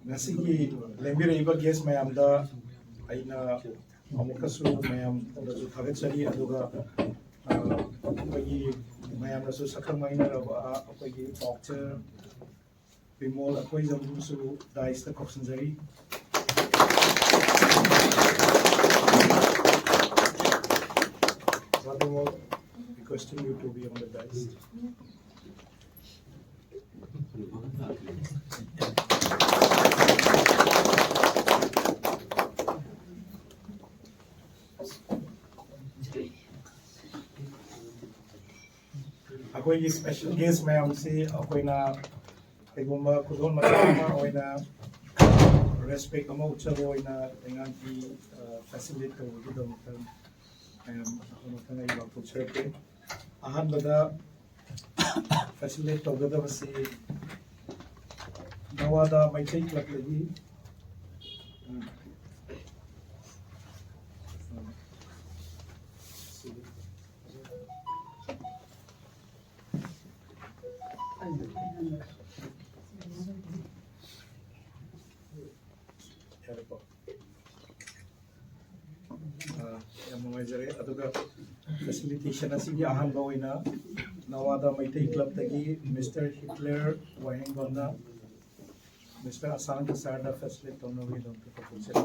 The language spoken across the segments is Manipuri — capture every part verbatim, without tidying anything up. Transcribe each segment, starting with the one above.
ꯉꯁꯤꯒꯤ ꯂꯦꯡꯕꯤꯔꯛꯏꯕ ꯒꯦꯁ ꯃꯌꯥꯝꯗ ꯑꯩꯅ ꯑꯃꯨꯛꯀꯁꯨ ꯃꯌꯥꯝꯗꯁꯨ ꯊꯥꯒꯠꯆꯔꯤ꯫ ꯑꯗꯨꯒ ꯑ, ꯑꯩꯈꯣꯏꯒꯤ ꯃꯌꯥꯝꯅꯁꯨ ꯁꯛꯈꯪ ꯃꯥꯏꯅꯔꯕ ꯑꯩꯈꯣꯏꯒꯤ ꯄꯥꯎꯆꯦ ꯕꯤꯃꯣꯜ ꯑꯩꯈꯣꯏ ꯂꯝꯗꯝꯁꯨ ꯗꯥꯏꯁꯇ ꯀꯧꯁꯤꯟꯖꯔꯤ꯫ Sir Bimol, requesting you to be on the dais. ꯑꯩꯈꯣꯏꯒꯤ ꯁ꯭ꯄꯦꯁꯦꯜ ꯒꯦꯁ ꯃꯌꯥꯝꯁꯤ ꯑꯩꯈꯣꯏꯅ ꯀꯩꯒꯨꯝꯕ ꯈꯨꯗꯣꯜ ꯃꯆꯥ ꯑꯃ ꯑꯣꯏꯅ ꯔꯦꯁꯄꯦꯛ ꯑꯃ ꯎꯠꯆꯕ ꯑꯣꯏꯅ ꯂꯩꯉꯥꯛꯀꯤ ꯐꯦꯁꯤꯂꯤꯇꯦꯠ ꯇꯧꯕꯒꯤꯗꯃꯛꯇ ꯃꯌꯥꯝ ꯑꯃꯈꯪ ꯑꯩ ꯂꯥꯎꯊꯣꯛꯆꯔꯛꯀꯦ꯫ ꯑꯍꯥꯟꯕꯗ ꯐꯦꯁꯤꯂꯤꯇꯦꯠ ꯇꯧꯒꯗꯕꯁꯤ ꯅꯋꯥꯗꯥ ꯃꯩꯇꯩ ꯀ꯭ꯂꯕꯇꯒꯤ ꯌꯥꯔꯦꯀꯣ꯫ ꯑ, ꯌꯥꯝ ꯅꯨꯡꯉꯥꯏꯖꯔꯦ꯫ ꯑꯗꯨꯒ ꯐꯦꯁꯤꯂꯤꯇꯦꯁꯟ ꯑꯁꯤꯒꯤ ꯑꯍꯥꯟꯕ ꯑꯣꯏꯅ ꯅꯋꯥꯗꯥ ꯃꯩꯇꯩ ꯀ꯭ꯂꯕꯇꯒꯤ ꯃꯤꯁꯇꯔ ꯍꯤꯠꯂꯔ ꯋꯥꯍꯦꯡꯕꯝꯅ ꯃꯤꯁꯇꯔ ꯑꯁꯥꯡꯒꯤ ꯁꯥꯔꯗ ꯐꯦꯁꯤꯂꯤꯇꯦꯠ ꯇꯧꯅꯕꯒꯤꯗꯃꯛꯇ ꯀꯧꯊꯣꯛꯆꯔꯤ꯫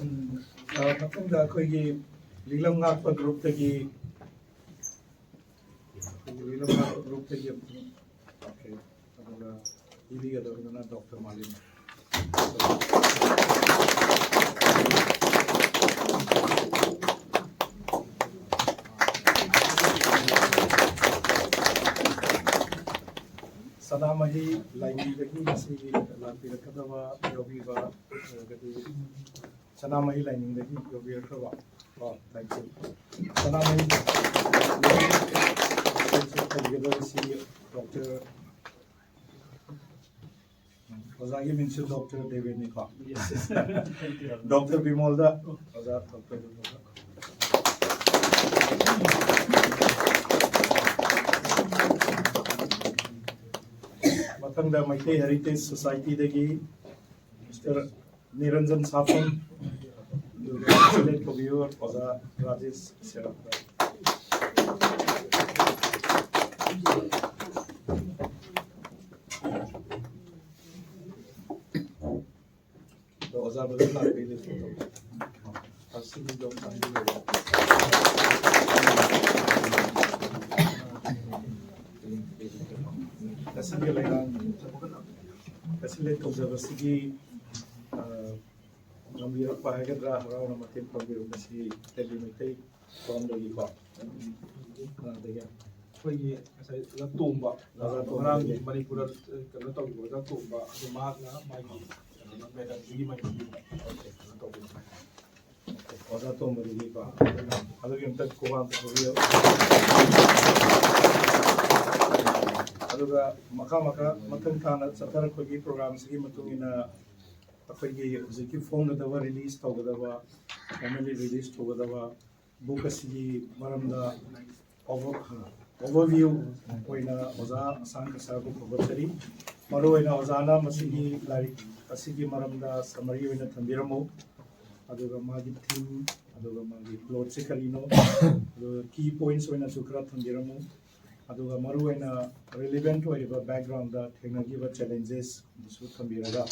ꯎꯝ, ꯑ, ꯃꯊꯪꯗ ꯑꯩꯈꯣꯏꯒꯤ ꯂꯤꯛꯂꯝ ꯉꯥꯛꯄ ꯒ꯭ꯔꯨꯞꯇꯒꯤ, ꯑꯩꯈꯣꯏꯒꯤ ꯂꯤꯛꯂꯝ ꯉꯥꯛꯄ ꯒ꯭ꯔꯨꯞꯇꯒꯤ ꯑꯃꯨꯛꯇꯪ, ꯑꯣꯀꯦ, ꯑꯗꯨꯒ ꯄꯤꯕꯤꯒꯗꯧꯔꯤꯕꯅ ꯗꯣꯛꯇꯔ ꯃꯥꯂꯦꯝ꯫ ꯁꯅꯥꯃꯍꯤ ꯂꯥꯏꯅꯤꯡꯗꯒꯤ ꯉꯁꯤ ꯂꯥꯛꯄꯤꯔꯛꯀꯗꯕ ꯌꯥꯎꯕꯤꯕ, ꯑꯗꯒꯤ ꯁꯅꯥꯃꯍꯤ ꯂꯥꯏꯅꯤꯡꯗꯒꯤ ꯌꯥꯎꯕꯤꯔꯛꯈ꯭ꯔꯕ, ꯀꯣ, ꯂꯥꯏꯁꯪ ꯁꯅꯥꯃꯍꯤ ꯇꯧꯒꯗꯕꯁꯤ ꯗꯣꯛꯇꯔ, ꯑꯣꯖꯥꯒꯤ ꯃꯤꯡꯁꯨ ꯗꯣꯛꯇꯔ ꯗꯦꯕꯦꯟꯅꯤꯀꯣ꯫ ꯗꯣꯛꯇꯔ ꯕꯤꯃꯣꯜꯗ ꯑꯣꯖꯥ ꯗꯣꯛꯇꯔ ꯕꯤꯃꯣꯜꯗ꯫ ꯃꯊꯪꯗ ꯃꯩꯇꯩ ꯍꯦꯔꯤꯇꯦꯖ ꯁꯣꯁꯥꯏꯇꯤꯗꯒꯤ ꯃꯤꯁꯇꯔ ꯅꯤꯔꯟꯖꯟ ꯁꯥꯐꯝ, ꯑꯗꯨꯒ ꯁꯤꯂꯦꯠ ꯀꯧꯕꯤꯌꯨ ꯑꯣꯖꯥ ꯔꯥꯖꯦꯁ ꯁꯦꯔꯥꯞꯇ꯫ ꯑꯗꯣ ꯑꯣꯖꯥ ꯕ꯭ꯔꯗꯔ ꯂꯥꯛꯄꯤꯔꯦ꯫ ꯑꯁꯤꯒꯤꯗꯣ ꯊꯝꯕꯤꯔꯣ꯫ ꯉꯁꯤꯒꯤ ꯂꯩꯔꯥꯡ ꯉꯁꯤ ꯂꯦꯠ ꯇꯧꯖꯕꯁꯤꯒꯤ, ꯑ, ꯉꯝꯕꯤꯔꯛꯄ ꯍꯥꯏꯒꯗ꯭ꯔꯥ, ꯍꯔꯥꯎꯅ ꯃꯇꯦꯡ ꯄꯥꯡꯕꯤꯔꯛꯄꯁꯤ ꯇꯦꯂꯤ ꯃꯩꯇꯩ ꯐꯣꯔꯝꯗꯒꯤꯀꯣ꯫ ꯑꯗꯒꯤ ꯑꯩꯈꯣꯏꯒꯤ ꯉꯁꯥꯏ ꯑꯣꯖꯥ ꯇꯣꯝꯕ, ꯉꯔꯥꯡꯒꯤ ꯃꯅꯤꯄꯨꯔꯗ ꯀꯩꯅꯣ ꯇꯧꯈꯤꯕ ꯑꯣꯖꯥ ꯇꯣꯝꯕ, ꯑꯗꯣ ꯃꯍꯥꯛꯅ ꯃꯥꯒꯤ ꯀꯩꯅꯣ ꯃꯦꯗꯥꯝꯗꯒꯤ ꯃꯥꯒꯤ ꯀꯩꯅꯣ ꯇꯧꯕꯤꯔꯛꯄ꯫ ꯑꯣꯖꯥ ꯇꯣꯝꯕꯗꯒꯤꯀꯣ꯫ ꯑꯗꯨꯒꯤ ꯑꯝꯇ ꯈꯨꯕꯥꯛ ꯇꯧꯕꯤꯌꯨ꯫ ꯑꯗꯨꯒ ꯃꯈꯥ ꯃꯈꯥ ꯃꯊꯪ ꯇꯥꯅ ꯆꯠꯊꯔꯛꯄꯒꯤ ꯄ꯭ꯔꯣꯒ꯭ꯔꯥꯝꯁꯤꯒꯤ ꯃꯇꯨꯡ ꯏꯟꯅ ꯑꯩꯈꯣꯏꯒꯤ ꯍꯧꯖꯤꯛꯀꯤ ꯐꯣꯡꯒꯗꯕ, ꯔꯤꯂꯤꯁ ꯇꯧꯒꯗꯕ, ꯐꯣꯔꯃꯦꯜꯂꯤ ꯔꯤꯂꯤꯁ ꯇꯧꯒꯗꯕ ꯕꯨꯛ ꯑꯁꯤꯒꯤ ꯃꯔꯝꯗ ꯑꯣꯚꯔ-, ꯑꯣꯚꯔꯚ꯭ꯌꯨ ꯑꯣꯏꯅ ꯑꯣꯖꯥ ꯑꯁꯥꯡ ꯀꯁꯥꯔꯕꯨ ꯐꯣꯡꯗꯣꯛꯆꯔꯤ꯫ ꯃꯔꯨꯑꯣꯏꯅ ꯑꯣꯖꯥꯅ ꯃꯁꯤꯒꯤ ꯂꯥꯏꯔꯤꯛ ꯑꯁꯤꯒꯤ ꯃꯔꯝꯗ ꯁꯝꯃꯔꯤ ꯑꯣꯏꯅ ꯊꯝꯕꯤꯔꯝꯃꯨ, ꯑꯗꯨꯒ ꯃꯥꯒꯤ ꯊꯤꯝ, ꯑꯗꯨꯒ ꯃꯥꯒꯤ ꯄ꯭ꯂꯣꯠꯁꯦ ꯀꯔꯤꯅꯣ, ꯑꯗꯨꯒ ꯀꯤ ꯄꯣꯏꯟꯠꯁ ꯑꯣꯏꯅꯁꯨ ꯈꯔ ꯊꯝꯕꯤꯔꯝꯃꯨ, ꯑꯗꯨꯒ ꯃꯔꯨꯑꯣꯏꯅ ꯔꯤꯂꯤꯚꯦꯟꯠ ꯑꯣꯏꯔꯤꯕ ꯕꯦꯛꯒ꯭ꯔꯥꯎꯟꯗ ꯊꯦꯡꯅꯈꯤꯕ ꯆꯦꯂꯦꯟꯖꯦꯁ ꯑꯗꯨꯁꯨ ꯊꯝꯕꯤꯔꯒ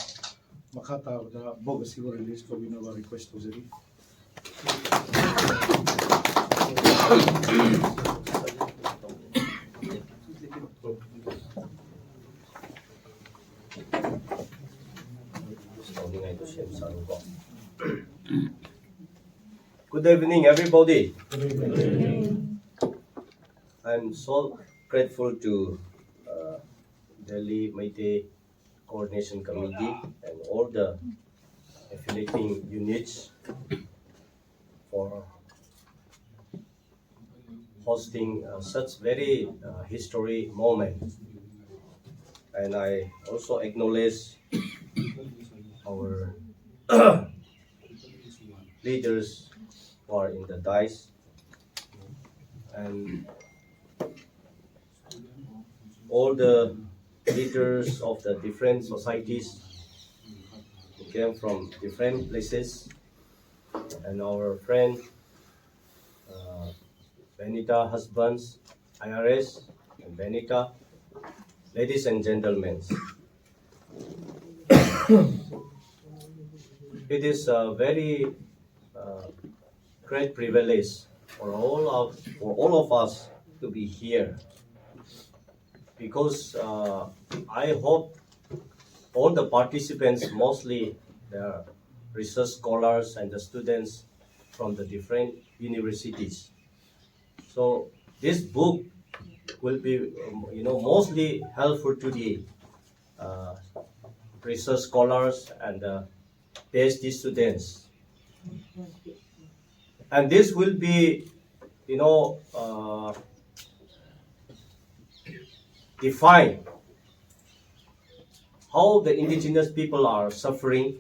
ꯃꯈꯥ ꯇꯥꯕꯗ ꯕꯨꯛ ꯑꯁꯤꯕꯨ ꯔꯤꯂꯤꯁ ꯇꯧꯕꯤꯅꯕ ꯔꯤꯀ꯭ꯋꯦꯁ ꯇꯧꯖꯔꯤ꯫ Good evening, everybody. I'm so grateful to uh, Delhi Meitei Coordination Committee and all the affiliating units for hosting uh, such very uh, history moment. And I also acknowledge our leaders who are in the dais and all the leaders of the different societies who came from different places, and our friend uh, Benita husbands, I R S, and Benita, ladies and gentlemen. It is a very uh, great privilege for all of for all of us to be here because uh, I hope all the participants, mostly the research scholars and the students from the different universities. So this book will be, um, you know, mostly helpful to the uh, research scholars and the PhD students. And this will be, you know, uh, define how the indigenous people are suffering,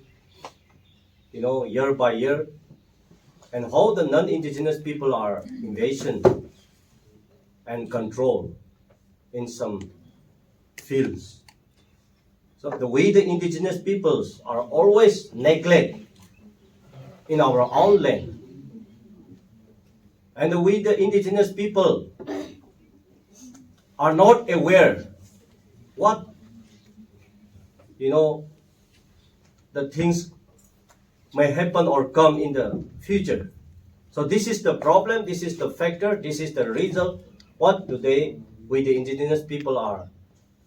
you know, year by year, and how the non-indigenous people are invasion and control in some fields. So the way the indigenous peoples are always neglected in our own land, and the way the indigenous people are not aware what, you know, the things may happen or come in the future. So this is the problem, this is the factor, this is the result. What today we the indigenous people are,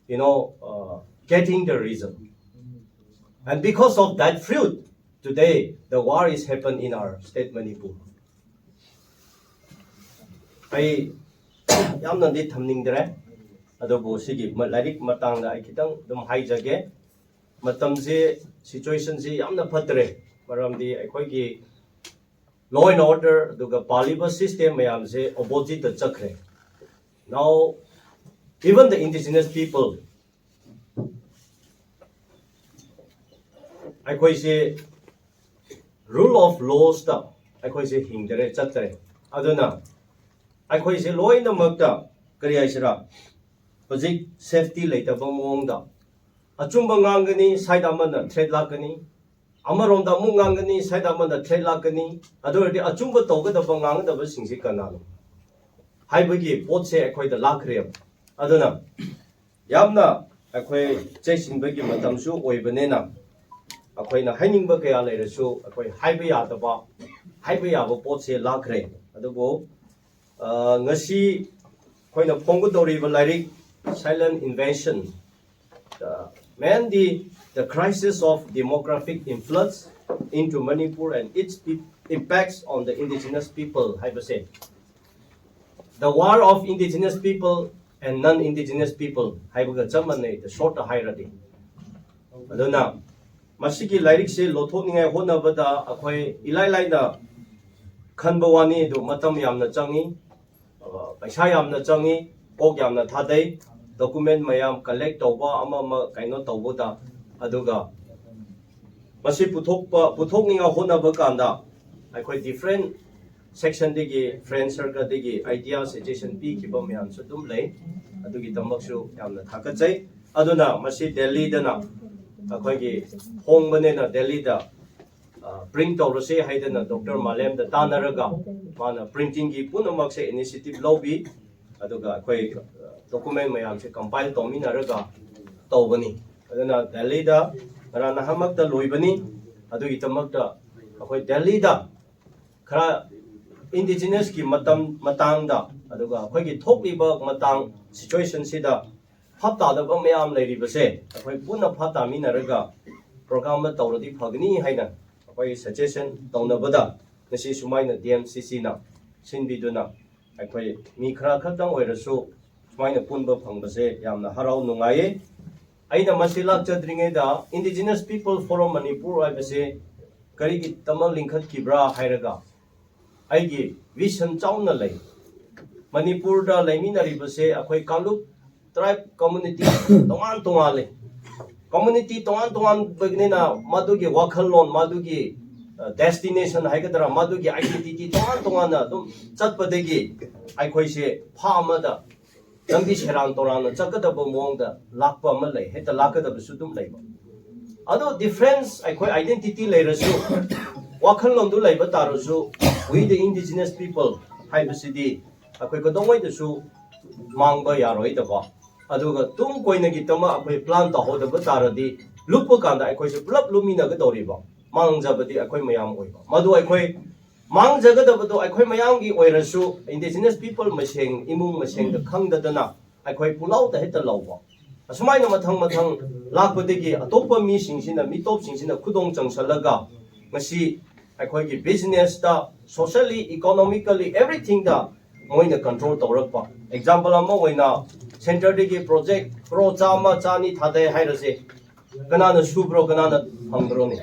you know, uh, getting the result. And because of that fruit, today the war is happened in our state Manipur. ꯑꯩ ꯌꯥꯝꯅꯗꯤ ꯊꯝꯅꯤꯡꯗ꯭ꯔꯦ꯫ ꯑꯗꯨꯕꯨ ꯁꯤꯒꯤ ꯂꯥꯏꯔꯤꯛ ꯃꯇꯥꯡꯗ ꯑꯩ ꯈꯤꯇꯪ ꯑꯗꯨꯝ ꯍꯥꯏꯖꯒꯦ꯫ ꯃꯇꯝꯁꯦ, ꯁꯤꯆꯨꯋꯦꯁꯟꯁꯦ ꯌꯥꯝꯅ ꯐꯠꯇ꯭ꯔꯦ, ꯃꯔꯝꯗꯤ ꯑꯩꯈꯣꯏꯒꯤ law and order ꯑꯗꯨꯒ ꯄꯥꯜꯂꯤꯕ system ꯃꯌꯥꯝꯁꯦ oppositeꯇ ꯆꯠꯈ꯭ꯔꯦ꯫ Now, even the indigenous people, ꯑꯩꯈꯣꯏꯁꯦ rule of lawsꯇ ꯑꯩꯈꯣꯏꯁꯦ ꯍꯤꯡꯗꯔꯦ, ꯆꯠꯇꯔꯦ꯫ ꯑꯗꯨꯅ ꯑꯩꯈꯣꯏꯁꯦ ꯂꯣꯏꯅꯃꯛꯇ, ꯀꯔꯤ ꯍꯥꯏꯁꯤꯔꯥ, ꯍꯧꯖꯤꯛ safety ꯂꯩꯇꯕ ꯃꯑꯣꯡꯗ, ꯑꯆꯨꯝꯕ ꯉꯥꯡꯒꯅꯤ, side ꯑꯃꯅ threat ꯂꯥꯛꯀꯅꯤ, ꯑꯃꯔꯣꯝꯗ ꯑꯃꯨꯛ ꯉꯥꯡꯒꯅꯤ, side ꯑꯃꯅ threat ꯂꯥꯛꯀꯅꯤ꯫ ꯑꯗꯨ ꯑꯣꯏꯔꯗꯤ ꯑꯆꯨꯝꯕ ꯇꯧꯒꯗꯕ, ꯉꯥꯡꯒꯗꯕꯁꯤꯡꯁꯤ ꯀꯅꯥꯅꯣ ꯍꯥꯏꯕꯒꯤ ꯄꯣꯠꯁꯦ ꯑꯩꯈꯣꯏꯗ ꯂꯥꯛꯈ꯭ꯔꯦꯕ꯫ ꯑꯗꯨꯅ ꯌꯥꯝꯅ ꯑꯩꯈꯣꯏ ꯆꯦꯛꯁꯤꯟꯕꯒꯤ ꯃꯇꯝꯁꯨ ꯑꯣꯏꯕꯅꯤꯅ, ꯑꯩꯈꯣꯏꯅ ꯍꯥꯏꯅꯤꯡꯕ ꯀꯌꯥ ꯂꯩꯔꯁꯨ ꯑꯩꯈꯣꯏ ꯍꯥꯏꯕ ꯌꯥꯗꯕ, ꯍꯥꯏꯕ ꯌꯥꯕ ꯄꯣꯠꯁꯦ ꯂꯥꯛꯈ꯭ꯔꯦ꯫ ꯑꯗꯨꯕꯨ, ꯑ, ꯉꯁꯤ ꯑꯩꯈꯣꯏꯅ ꯐꯣꯡꯒꯗꯧꯔꯤꯕ ꯂꯥꯏꯔꯤꯛ, Silent Invasion, the, mainly the crisis of demographic influx into Manipur and its pe-, impacts on the indigenous people ꯍꯥꯏꯕꯁꯦ, the war of indigenous people and non-indigenous people ꯍꯥꯏꯕꯒ ꯆꯞ ꯃꯥꯟꯅꯩ, the shortꯇ ꯍꯥꯏꯔꯗꯤ꯫ ꯑꯗꯨꯅ ꯃꯁꯤꯒꯤ ꯂꯥꯏꯔꯤꯛꯁꯦ ꯂꯧꯊꯣꯛꯅꯤꯡꯉꯥꯏ ꯍꯣꯠꯅꯕꯗ ꯑꯩꯈꯣꯏ ꯏꯂꯥꯏ ꯂꯥꯏꯅ ꯈꯟꯕ ꯋꯥꯅꯤ, ꯑꯗꯨ ꯃꯇꯝ ꯌꯥꯝꯅ ꯆꯪꯉꯤ, ꯑ, ꯄꯩꯁꯥ ꯌꯥꯝꯅ ꯆꯪꯉꯤ, ꯀꯣꯛ ꯌꯥꯝꯅ ꯊꯥꯗꯩ, document ꯃꯌꯥꯝ collect ꯇꯧꯕ, ꯑꯃ ꯑꯃ ꯀꯩꯅꯣ ꯇꯧꯕꯗ꯫ ꯑꯗꯨꯒ ꯃꯁꯤ ꯄꯨꯊꯣꯛꯄ, ꯄꯨꯊꯣꯛꯅꯤꯡꯉꯥꯏ ꯍꯣꯠꯅꯕ ꯀꯥꯟꯗ ꯑꯩꯈꯣꯏ different sectionꯗꯒꯤ, friend circleꯗꯒꯤ idea, suggestion ꯄꯤꯈꯤꯕ ꯃꯌꯥꯝꯁꯨ ꯑꯗꯨꯝ ꯂꯩ꯫ ꯑꯗꯨꯒꯤꯗꯃꯛꯁꯨ ꯌꯥꯝꯅ ꯊꯥꯒꯠꯆꯩ꯫ ꯑꯗꯨꯅ ꯃꯁꯤ ꯗꯦꯜꯂꯤꯗꯅ ꯑꯩꯈꯣꯏꯒꯤ ꯍꯣꯡꯕꯅꯤꯅ ꯗꯦꯜꯂꯤꯗ, ꯑ, print ꯇꯧꯔꯁꯦ ꯍꯥꯏꯗꯅ ꯗꯣꯛꯇꯔ ꯃꯥꯂꯦꯝꯗ ꯇꯥꯟꯅꯔꯒ ꯃꯥꯅ printingꯒꯤ ꯄꯨꯝꯅꯃꯛꯁꯦ initiative ꯂꯧꯕꯤ꯫ ꯑꯗꯨꯒ ꯑꯩꯈꯣꯏ, ꯑ, document ꯃꯌꯥꯝꯁꯦ compile ꯇꯧꯃꯤꯟꯅꯔꯒ ꯇꯧꯕꯅꯤ꯫ ꯑꯗꯨꯅ ꯗꯦꯜꯂꯤꯗ ꯉꯔꯥꯡ ꯅꯍꯥꯟꯃꯛꯇ ꯂꯣꯏꯕꯅꯤ꯫ ꯑꯗꯨꯒꯤꯗꯃꯛꯇ ꯑꯩꯈꯣꯏ ꯗꯦꯜꯂꯤꯗ ꯈꯔ indigenousꯀꯤ ꯃꯇꯝ, ꯃꯇꯥꯡꯗ, ꯑꯗꯨꯒ ꯑꯩꯈꯣꯏꯒꯤ ꯊꯣꯛꯂꯤꯕ ꯃꯇꯥꯡ, situationꯁꯤꯗ ꯚꯥꯞ ꯇꯥꯗꯕ ꯃꯌꯥꯝ ꯂꯩꯔꯤꯕꯁꯦ ꯑꯩꯈꯣꯏ ꯄꯨꯟꯅ ꯚꯥꯞ ꯇꯥꯃꯤꯟꯅꯔꯒ program ꯑꯃ ꯇꯧꯔꯗꯤ ꯐꯒꯅꯤ ꯍꯥꯏꯅ ꯑꯩꯈꯣꯏ suggestion ꯇꯧꯅꯕꯗ ꯉꯁꯤ ꯁꯨꯃꯥꯏꯅ DMCCꯅ ꯁꯤꯟꯕꯤꯗꯨꯅ ꯑꯩꯈꯣꯏ ꯃꯤ ꯈꯔ ꯈꯛꯇꯪ ꯑꯣꯏꯔꯁꯨ ꯁꯨꯃꯥꯏꯅ ꯄꯨꯟꯕ ꯐꯪꯕꯁꯦ ꯌꯥꯝꯅ ꯍꯔꯥꯎ ꯅꯨꯡꯉꯥꯏꯌꯦ꯫ ꯑꯩꯅ ꯃꯁꯤ ꯂꯥꯛꯆꯗ꯭ꯔꯤꯉꯩꯗ Indigenous People Forum Manipur ꯍꯥꯏꯕꯁꯦ ꯀꯔꯤꯒꯤꯗꯃꯛ ꯂꯤꯡꯈꯠꯈꯤꯕ꯭ꯔꯥ ꯍꯥꯏꯔꯒ, ꯑꯩꯒꯤ ꯚꯤꯖꯟ ꯆꯥꯎꯅ ꯂꯩ꯫ ꯃꯅꯤꯄꯨꯔꯗ ꯂꯩꯃꯤꯟꯅꯔꯤꯕꯁꯦ ꯑꯩꯈꯣꯏ ꯀꯥꯡꯂꯨꯞ, ꯇ꯭ꯔꯥꯏꯕ ꯀꯝꯃ꯭ꯌꯨꯅꯤꯇꯤ ꯇꯣꯉꯥꯟ ꯇꯣꯉꯥꯜꯂꯤ꯫ ꯀꯝꯃ꯭ꯌꯨꯅꯤꯇꯤ ꯇꯣꯉꯥꯟ ꯇꯣꯉꯥꯟꯕꯅꯤꯅ ꯃꯗꯨꯒꯤ ꯋꯥꯈꯜꯂꯣꯟ, ꯃꯗꯨꯒꯤ ꯗꯦꯁꯇꯤꯅꯦꯁꯟ ꯍꯥꯏꯒꯗ꯭ꯔꯥ, ꯃꯗꯨꯒꯤ ꯑꯥꯏꯗꯦꯟꯇꯤꯇꯤ ꯇꯣꯉꯥꯟ ꯇꯣꯉꯥꯟꯅ ꯑꯗꯨꯝ ꯆꯠꯄꯗꯒꯤ ꯑꯩꯈꯣꯏꯁꯦ ꯐꯥ ꯑꯃꯗ ꯂꯝꯕꯤ ꯁꯦꯔꯥꯟ ꯇꯣꯔꯥꯟꯅ ꯆꯠꯀꯗꯕ ꯃꯑꯣꯡꯗ ꯂꯥꯛꯄ ꯑꯃ ꯂꯩ, ꯍꯦꯛꯇ ꯂꯥꯛꯀꯗꯕꯁꯨ ꯑꯗꯨꯝ ꯂꯩꯕ꯫ ꯑꯗꯣ ꯗꯤꯐ꯭ꯔꯦꯟꯁ, ꯑꯩꯈꯣꯏ ꯑꯥꯏꯗꯦꯟꯇꯤꯇꯤ ꯂꯩꯔꯁꯨ, ꯋꯥꯈꯜꯂꯣꯟꯗꯨ ꯂꯩꯕ ꯇꯥꯔꯁꯨ, we the indigenous people ꯍꯥꯏꯕꯁꯤꯗꯤ ꯑꯩꯈꯣꯏ ꯀꯩꯗꯧꯉꯩꯗꯁꯨ ꯃꯥꯡꯕ ꯌꯥꯔꯣꯏꯗꯕ, ꯑꯗꯨꯒ ꯇꯨꯡ ꯀꯣꯏꯅꯒꯤꯗꯃꯛ ꯑꯩꯈꯣꯏ ꯄ꯭ꯂꯥꯟ ꯇꯧꯍꯧꯗꯕ ꯇꯥꯔꯗꯤ, ꯂꯨꯞꯄ ꯀꯥꯟꯗ ꯑꯩꯈꯣꯏꯁꯦ ꯄꯨꯂꯞ ꯂꯨꯞꯃꯤꯟꯅꯒꯗꯧꯔꯤꯕ꯫ ꯃꯥꯡꯖꯕꯗꯤ ꯑꯩꯈꯣꯏ ꯃꯌꯥꯝ ꯑꯣꯏꯕ꯫ ꯃꯗꯨ ꯑꯩꯈꯣꯏ ꯃꯥꯡꯖꯒꯗꯕꯗꯣ ꯑꯩꯈꯣꯏ ꯃꯌꯥꯝꯒꯤ ꯑꯣꯏꯔꯁꯨ, Indigenous People ꯃꯁꯦꯟ, ꯏꯃꯨꯡ ꯃꯁꯦꯟꯗ ꯈꯪꯗꯗꯅ ꯑꯩꯈꯣꯏ ꯄꯨꯂꯥꯎꯗ ꯍꯦꯛꯇ ꯂꯧꯕ꯫ ꯑꯁꯨꯃꯥꯏꯅ ꯃꯊꯪ ꯃꯊꯪ ꯂꯥꯛꯄꯗꯒꯤ ꯑꯇꯣꯞꯄ ꯃꯤꯁꯤꯡꯁꯤꯅ, ꯃꯤꯇꯣꯞꯁꯤꯡꯁꯤꯅ ꯈꯨꯗꯣꯡ ꯆꯪꯁꯜꯂꯒ ꯉꯁꯤ ꯑꯩꯈꯣꯏꯒꯤ ꯕꯤꯖꯤꯅꯦꯁꯇ, socially, economically, everythingꯗ ꯃꯣꯏꯅ ꯀꯟꯇ꯭ꯔꯣꯜ ꯇꯧꯔꯛꯄ꯫ ꯑꯦꯛꯖꯥꯝꯄꯜ ꯑꯃ ꯑꯣꯏꯅ, ꯁꯦꯟꯇꯔꯗꯒꯤ ꯄ꯭ꯔꯣꯖꯦꯛ ꯀ꯭ꯔꯣꯔ ꯆꯥꯝꯃ, ꯆꯥꯅꯤ ꯊꯥꯗꯩ ꯍꯥꯏꯔꯁꯦ, ꯀꯅꯥꯅ ꯁꯨꯕ꯭ꯔꯣ, ꯀꯅꯥꯅ ꯐꯪꯕ꯭ꯔꯣꯅꯦ?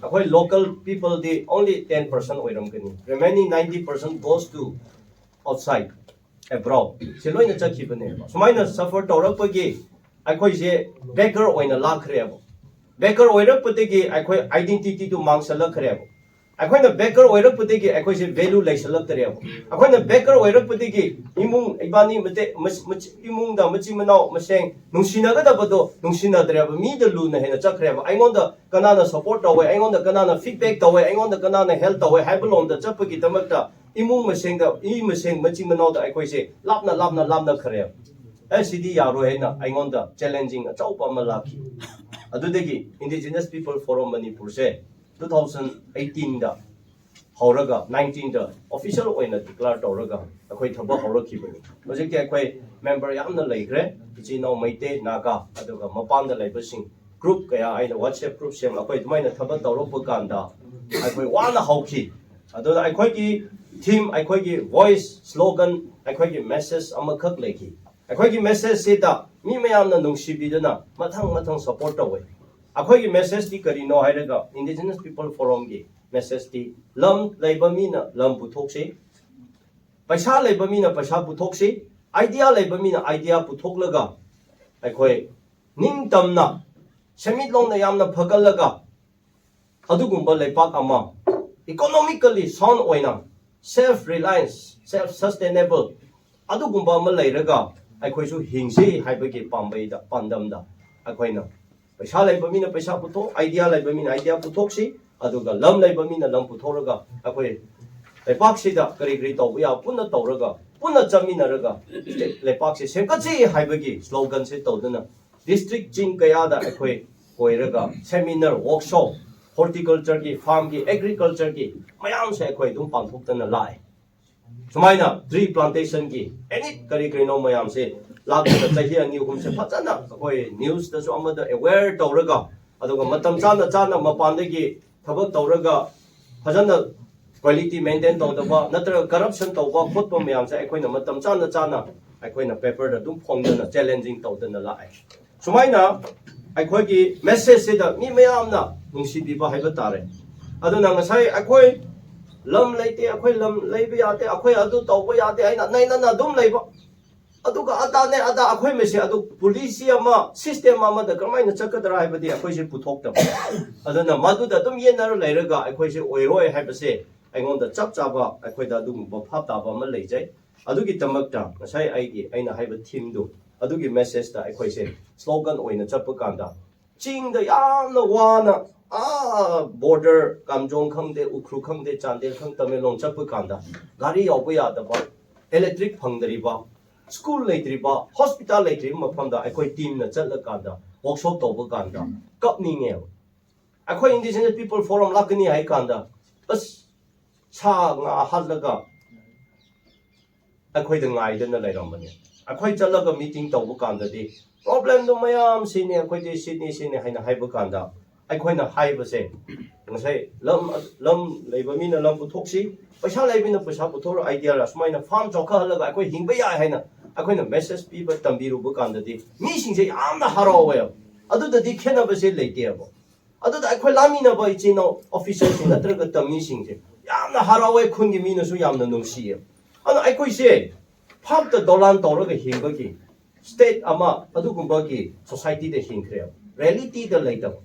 ꯑꯩꯈꯣꯏ ꯂꯣꯀꯦꯜ ꯄꯤꯄꯜꯗꯤ only ten percent ꯑꯣꯏꯔꯝꯒꯅꯤ, remaining ninety percent goes to outside, abroad꯫ ꯁꯤ ꯂꯣꯏꯅ ꯆꯠꯈꯤꯕꯅꯦꯕ꯫ ꯁꯨꯃꯥꯏꯅ ꯁꯐꯔ ꯇꯧꯔꯛꯄꯒꯤ ꯑꯩꯈꯣꯏꯁꯦ ꯕꯦꯒꯔ ꯑꯣꯏꯅ ꯂꯥꯛꯈ꯭ꯔꯦꯕ꯫ ꯕꯦꯒꯔ ꯑꯣꯏꯔꯛꯄꯗꯒꯤ ꯑꯩꯈꯣꯏ ꯑꯥꯏꯗꯦꯟꯇꯤꯇꯤꯗꯨ ꯃꯥꯡꯁꯜꯂꯛꯈ꯭ꯔꯦꯕ꯫ ꯑꯩꯈꯣꯏꯅ ꯕꯦꯒꯔ ꯑꯣꯏꯔꯛꯄꯗꯒꯤ ꯑꯩꯈꯣꯏꯁꯦ ꯚꯦꯂꯨ ꯂꯩꯁꯜꯂꯛꯇ꯭ꯔꯦꯕ꯫ ꯑꯩꯈꯣꯏꯅ ꯕꯦꯒꯔ ꯑꯣꯏꯔꯛꯄꯗꯒꯤ ꯏꯃꯨꯡ ꯏꯕꯥꯅꯤ ꯃꯇꯦ-, ꯃꯆ-, ꯃꯆ-, ꯏꯃꯨꯡꯗ ꯃꯆꯤꯟ ꯃꯅꯥꯎ ꯃꯁꯦꯟ ꯅꯨꯡꯁꯤꯅꯒꯗꯕꯗꯣ ꯅꯨꯡꯁꯤꯅꯗ꯭ꯔꯦꯕ, ꯃꯤꯗ ꯂꯨꯅ ꯍꯦꯟꯅ ꯆꯠꯈ꯭ꯔꯦꯕ꯫ ꯑꯩꯉꯣꯟꯗ ꯀꯅꯥꯅ ꯁꯄꯣꯔꯠ ꯇꯧꯋꯦ, ꯑꯩꯉꯣꯟꯗ ꯀꯅꯥꯅ ꯐꯤꯗꯕꯦꯛ ꯇꯧꯋꯦ, ꯑꯩꯉꯣꯟꯗ ꯀꯅꯥꯅ ꯍꯦꯜꯞ ꯇꯧꯋꯦ ꯍꯥꯏꯕ ꯂꯣꯝꯗ ꯆꯠꯄꯒꯤꯗꯃꯛꯇ ꯏꯃꯨꯡ ꯃꯁꯦꯟꯗ, ꯏ ꯃꯁꯦꯟ ꯃꯆꯤꯟ ꯃꯅꯥꯎꯗ ꯑꯩꯈꯣꯏꯁꯦ ꯂꯥꯞꯅ ꯂꯥꯞꯅ ꯂꯥꯞꯅꯈ꯭ꯔꯦꯕ꯫ ꯑꯦ, ꯁꯤꯗꯤ ꯌꯥꯔꯣꯏ ꯍꯥꯏꯅ ꯑꯩꯉꯣꯟꯗ ꯆꯦꯂꯦꯟꯖꯤꯡ ꯑꯆꯧꯕ ꯑꯃ ꯂꯥꯛꯈꯤ꯫ ꯑꯗꯨꯗꯒꯤ Indigenous People Forum ꯃꯅꯤꯄꯨꯔꯁꯦ two thousand eighteenꯗ ꯍꯧꯔꯒ nineteenꯗ ꯑꯣꯐꯤꯁꯤꯌꯦꯜ ꯑꯣꯏꯅ ꯗꯤꯀ꯭ꯂꯦꯌꯔ ꯇꯧꯔꯒ ꯑꯩꯈꯣꯏ ꯊꯕꯛ ꯍꯧꯔꯛꯈꯤꯕꯅꯤ꯫ ꯍꯧꯖꯤꯛꯇꯤ ꯑꯩꯈꯣꯏ ꯃꯦꯝꯕꯔ ꯌꯥꯝꯅ ꯂꯩꯈ꯭ꯔꯦ, ꯏꯆꯤꯜ ꯏꯅꯥꯎ ꯃꯩꯇꯩ, ꯅꯥꯒꯥ, ꯑꯗꯨꯒ ꯃꯄꯥꯟꯗ ꯂꯩꯕꯁꯤꯡ꯫ ꯒ꯭ꯔꯨꯞ ꯀꯌꯥ ꯑꯩꯅ WhatsApp ꯒ꯭ꯔꯨꯞ ꯁꯦꯝ, ꯑꯩꯈꯣꯏ ꯑꯗꯨꯃꯥꯏꯅ ꯊꯕꯛ ꯇꯧꯔꯛꯄ ꯀꯥꯟꯗ ꯑꯩꯈꯣꯏ ꯋꯥꯅ ꯍꯧꯈꯤ꯫ ꯑꯗꯨꯅ ꯑꯩꯈꯣꯏꯒꯤ ꯊꯤꯝ, ꯑꯩꯈꯣꯏꯒꯤ ꯚꯣꯏꯁ, ꯁ꯭ꯂꯣꯒꯟ, ꯑꯩꯈꯣꯏꯒꯤ ꯃꯦꯁꯦꯖ ꯑꯃꯈꯛ ꯂꯩꯈꯤ: ꯑꯩꯈꯣꯏꯒꯤ ꯃꯦꯁꯦꯖꯁꯤꯗ ꯃꯤ ꯃꯌꯥꯝꯅ ꯅꯨꯡꯁꯤꯕꯤꯗꯨꯅ ꯃꯊꯪ ꯃꯊꯪ ꯁꯄꯣꯔꯠ ꯇꯧꯋꯦ꯫ ꯑꯩꯈꯣꯏꯒꯤ ꯃꯦꯁꯦꯖꯇꯤ ꯀꯔꯤꯅꯣ ꯍꯥꯏꯔꯒ, Indigenous People Forumꯒꯤ ꯃꯦꯁꯦꯖꯇꯤ, ꯂꯝ ꯂꯩꯕ ꯃꯤꯅ ꯂꯝ ꯄꯨꯊꯣꯛꯁꯤ, ꯄꯩꯁꯥ ꯂꯩꯕ ꯃꯤꯅ ꯄꯩꯁꯥ ꯄꯨꯊꯣꯛꯁꯤ, ꯑꯥꯏꯗꯤꯌꯥ ꯂꯩꯕ ꯃꯤꯅ ꯑꯥꯏꯗꯤꯌꯥ ꯄꯨꯊꯣꯛꯂꯒ ꯑꯩꯈꯣꯏ ꯅꯤꯡꯇꯝꯅ, ꯁꯦꯟꯃꯤꯠꯂꯣꯟꯗ ꯌꯥꯝꯅ ꯐꯒꯠꯂꯒ, ꯑꯗꯨꯒꯨꯝꯕ ꯂꯩꯄꯥꯛ ꯑꯃ, economically sound ꯑꯣꯏꯅ, self reliance, self sustainable, ꯑꯗꯨꯒꯨꯝꯕ ꯑꯃ ꯂꯩꯔꯒ ꯑꯩꯈꯣꯏꯁꯨ ꯍꯤꯡꯁꯤ ꯍꯥꯏꯕꯒꯤ ꯄꯥꯝꯕꯩꯗ, ꯄꯥꯟꯗꯝꯗ ꯑꯩꯈꯣꯏꯅ ꯄꯩꯁꯥ ꯂꯩꯕ ꯃꯤꯅ ꯄꯩꯁꯥ ꯄꯨꯊꯣꯛ, ꯑꯥꯏꯗꯤꯌꯥ ꯂꯩꯕ ꯃꯤꯅ ꯑꯥꯏꯗꯤꯌꯥ ꯄꯨꯊꯣꯛꯁꯤ, ꯑꯗꯨꯒ ꯂꯝ ꯂꯩꯕ ꯃꯤꯅ ꯂꯝ ꯄꯨꯊꯣꯛꯂꯒ ꯑꯩꯈꯣꯏ ꯂꯩꯄꯥꯛꯁꯤꯗ ꯀꯔꯤ ꯀꯔꯤ ꯇꯧꯕ ꯌꯥꯕ ꯄꯨꯟꯅ ꯇꯧꯔꯒ, ꯄꯨꯟꯅ ꯆꯠꯃꯤꯟꯅꯔꯒ ꯂꯩꯄꯥꯛꯁꯦ ꯁꯦꯝꯒꯠꯁꯤ ꯍꯥꯏꯕꯒꯤ sloganꯁꯦ ꯇꯧꯗꯨꯅ district ꯆꯤꯡ ꯀꯌꯥꯗ ꯑꯩꯈꯣꯏ ꯀꯣꯏꯔꯒ seminar, workshop, horticultureꯒꯤ, farmꯒꯤ, agricultureꯒꯤ ꯃꯌꯥꯝꯁꯦ ꯑꯩꯈꯣꯏ ꯑꯗꯨꯝ ꯄꯥꯡꯊꯣꯛꯇꯅ ꯂꯥꯛꯑꯦ꯫ ꯁꯨꯃꯥꯏꯅ tree plantationꯒꯤ any ꯀꯔꯤ ꯀꯔꯤꯅꯣ ꯃꯌꯥꯝꯁꯦ ꯂꯥꯛꯄꯗ ꯆꯍꯤ ꯑꯅꯤ ꯑꯍꯨꯝꯁꯦ ꯐꯖꯅ ꯑꯩꯈꯣꯏ newsꯇꯁꯨ ꯑꯃꯗ aware ꯇꯧꯔꯒ, ꯑꯗꯨꯒ ꯃꯇꯝ ꯆꯥꯅ ꯆꯥꯅ ꯃꯄꯥꯟꯗꯒꯤ ꯊꯕꯛ ꯇꯧꯔꯒ ꯐꯖꯅ quality maintain ꯇꯧꯗꯕ ꯅꯠꯇ꯭ꯔꯒ corruption ꯇꯧꯕ ꯈꯣꯠꯄ ꯃꯌꯥꯝꯁꯦ ꯑꯩꯈꯣꯏꯅ ꯃꯇꯝ ꯆꯥꯅ ꯆꯥꯅ ꯑꯩꯈꯣꯏꯅ paperꯗ ꯑꯗꯨꯝ ꯐꯣꯡꯗꯅ challenging ꯇꯧꯗꯅ ꯂꯥꯛꯑꯦ꯫ ꯁꯨꯃꯥꯏꯅ ꯑꯩꯈꯣꯏꯒꯤ messageꯁꯤꯗ ꯃꯤ ꯃꯌꯥꯝꯅ ꯅꯨꯡꯁꯤꯕꯤꯕ ꯍꯥꯏꯕ ꯇꯥꯔꯦ꯫ ꯑꯗꯨꯅ ꯉꯁꯥꯏ ꯑꯩꯈꯣꯏ ꯂꯝ ꯂꯩꯇꯦ, ꯑꯩꯈꯣꯏ ꯂꯝ ꯂꯩꯕ ꯌꯥꯗꯦ, ꯑꯩꯈꯣꯏ ꯑꯗꯨ ꯇꯧꯕ ꯌꯥꯗꯦ ꯍꯥꯏꯅ ꯅꯩꯅꯅ ꯑꯗꯨꯝ ꯂꯩꯕ, ꯑꯗꯨꯒ ꯑꯗꯥꯅꯦ ꯑꯗꯥ, ꯑꯩꯈꯣꯏ ꯃꯁꯦ ꯑꯗꯨ policy ꯑꯃ, system ꯑꯃꯗ ꯀꯔꯝꯍꯥꯏꯅ ꯆꯠꯀꯗ꯭ꯔꯥ ꯍꯥꯏꯕꯗꯤ ꯑꯩꯈꯣꯏꯁꯦ ꯄꯨꯊꯣꯛꯇꯕ꯫ ꯑꯗꯨꯅ ꯃꯗꯨꯗ ꯑꯗꯨꯝ ꯌꯦꯠꯅꯔ ꯂꯩꯔꯒ ꯑꯩꯈꯣꯏꯁꯦ ꯑꯣꯏꯔꯣꯏ ꯍꯥꯏꯕꯁꯦ ꯑꯩꯉꯣꯟꯗ ꯆꯞ ꯆꯥꯕ, ꯑꯩꯈꯣꯏꯗ ꯑꯗꯨꯒꯨꯝꯕ ꯚꯥꯞ ꯇꯥꯕ ꯑꯃ ꯂꯩꯖꯩ꯫ ꯑꯗꯨꯒꯤꯗꯃꯛꯇ ꯉꯁꯥꯏ ꯑꯩꯒꯤ, ꯑꯩꯅ ꯍꯥꯏꯕ themeꯗꯨ, ꯑꯗꯨꯒꯤ messageꯇ ꯑꯩꯈꯣꯏꯁꯦ slogan ꯑꯣꯏꯅ ꯆꯠꯄ ꯀꯥꯟꯗ, ꯆꯤꯡꯗ ꯌꯥꯝꯅ ꯋꯥꯅ, ꯑꯥ border, ꯀꯥꯝꯖꯣꯡ ꯈꯪꯗꯦ, ꯎꯈ꯭ꯔꯨꯜ ꯈꯪꯗꯦ, ꯆꯥꯟꯗꯦꯜ ꯈꯪꯗꯦ, ꯇꯃꯦꯡꯂꯣꯡ ꯆꯠꯄ ꯀꯥꯟꯗ ꯒꯥꯔꯤ ꯌꯥꯎꯕ ꯌꯥꯗꯕ, electric ꯐꯪꯗ꯭ꯔꯤꯕ, school ꯂꯩꯇ꯭ꯔꯤꯕ, hospital ꯂꯩꯇ꯭ꯔꯤꯕ ꯃꯐꯝꯗ ꯑꯩꯈꯣꯏ teamꯅ ꯆꯠꯂꯀꯥꯟꯗ, workshop ꯇꯧꯕ ꯀꯥꯟꯗ ꯀꯞꯅꯤꯡꯉꯦꯕ꯫ ꯑꯩꯈꯣꯏ Indigenous People Forum ꯂꯥꯛꯀꯅꯤ ꯍꯥꯏ ꯀꯥꯟꯗ, ꯑꯁ, ꯁꯥ ꯉꯥ ꯍꯥꯠꯂꯒ ꯑꯩꯈꯣꯏꯗ ꯉꯥꯏꯗꯅ ꯂꯩꯔꯝꯕꯅꯦ꯫ ꯑꯩꯈꯣꯏ ꯆꯠꯂꯒ meeting ꯇꯧꯕ ꯀꯥꯟꯗꯗꯤ problemꯗꯨ ꯃꯌꯥꯝ ꯁꯤꯅꯤ, ꯑꯩꯈꯣꯏꯗꯤ ꯁꯤꯅꯤ, ꯁꯤꯅꯤ ꯍꯥꯏꯅ ꯍꯥꯏꯕ ꯀꯥꯟꯗ, ꯑꯩꯈꯣꯏꯅ ꯍꯥꯏꯕꯁꯦ, ꯉꯁꯥꯏ ꯂꯝ, ꯂꯝ ꯂꯩꯕ ꯃꯤꯅ ꯂꯝ ꯄꯨꯊꯣꯛꯁꯤ, ꯄꯩꯁꯥ ꯂꯩꯕ ꯃꯤꯅ ꯄꯩꯁꯥ ꯄꯨꯊꯣꯛꯑꯒ idea ꯁꯨꯃꯥꯏꯅ farm ꯆꯥꯎꯈꯠꯍꯜꯂꯒ ꯑꯩꯈꯣꯏ ꯍꯤꯡꯕ ꯌꯥꯏ ꯍꯥꯏꯅ ꯑꯩꯈꯣꯏꯅ ꯃꯦꯁꯦꯖ ꯄꯤꯕ ꯇꯝꯕꯤꯔꯨꯕ ꯀꯥꯟꯗꯗꯤ ꯃꯤꯁꯤꯡꯁꯦ ꯌꯥꯝꯅ ꯍꯔꯥꯎꯋꯦꯕ꯫ ꯑꯗꯨꯗꯗꯤ ꯈꯦꯠꯅꯕꯁꯦ ꯂꯩꯇꯦꯕ꯫ ꯑꯗꯨꯗ ꯑꯩꯈꯣꯏ ꯂꯥꯃꯤꯟꯅꯕ ꯏꯆꯤꯟ ꯏꯅꯥꯎ ꯑꯣꯐꯤꯁꯔꯁꯤꯡ ꯅꯠꯇ꯭ꯔꯒ ꯇꯝꯃꯤꯁꯤꯡꯁꯦ ꯌꯥꯝꯅ ꯍꯔꯥꯎꯋꯦ, ꯈꯨꯟꯒꯤ ꯃꯤꯅꯁꯨ ꯌꯥꯝꯅ ꯅꯨꯡꯁꯤꯌꯦ꯫ ꯑꯗꯨꯅ ꯑꯩꯈꯣꯏꯁꯦ ꯐꯥꯞꯇ ꯗꯣꯂꯥꯟ ꯇꯧꯔꯒ ꯍꯤꯡꯕꯒꯤ ꯁ꯭ꯇꯦꯠ ꯑꯃ ꯑꯗꯨꯒꯨꯝꯕꯒꯤ ꯁꯣꯁꯥꯏꯇꯤꯗ ꯍꯤꯡꯈ꯭ꯔꯦꯕ꯫ ꯔꯤꯌꯦꯂꯤꯇꯤꯗ ꯂꯩꯇꯕ꯫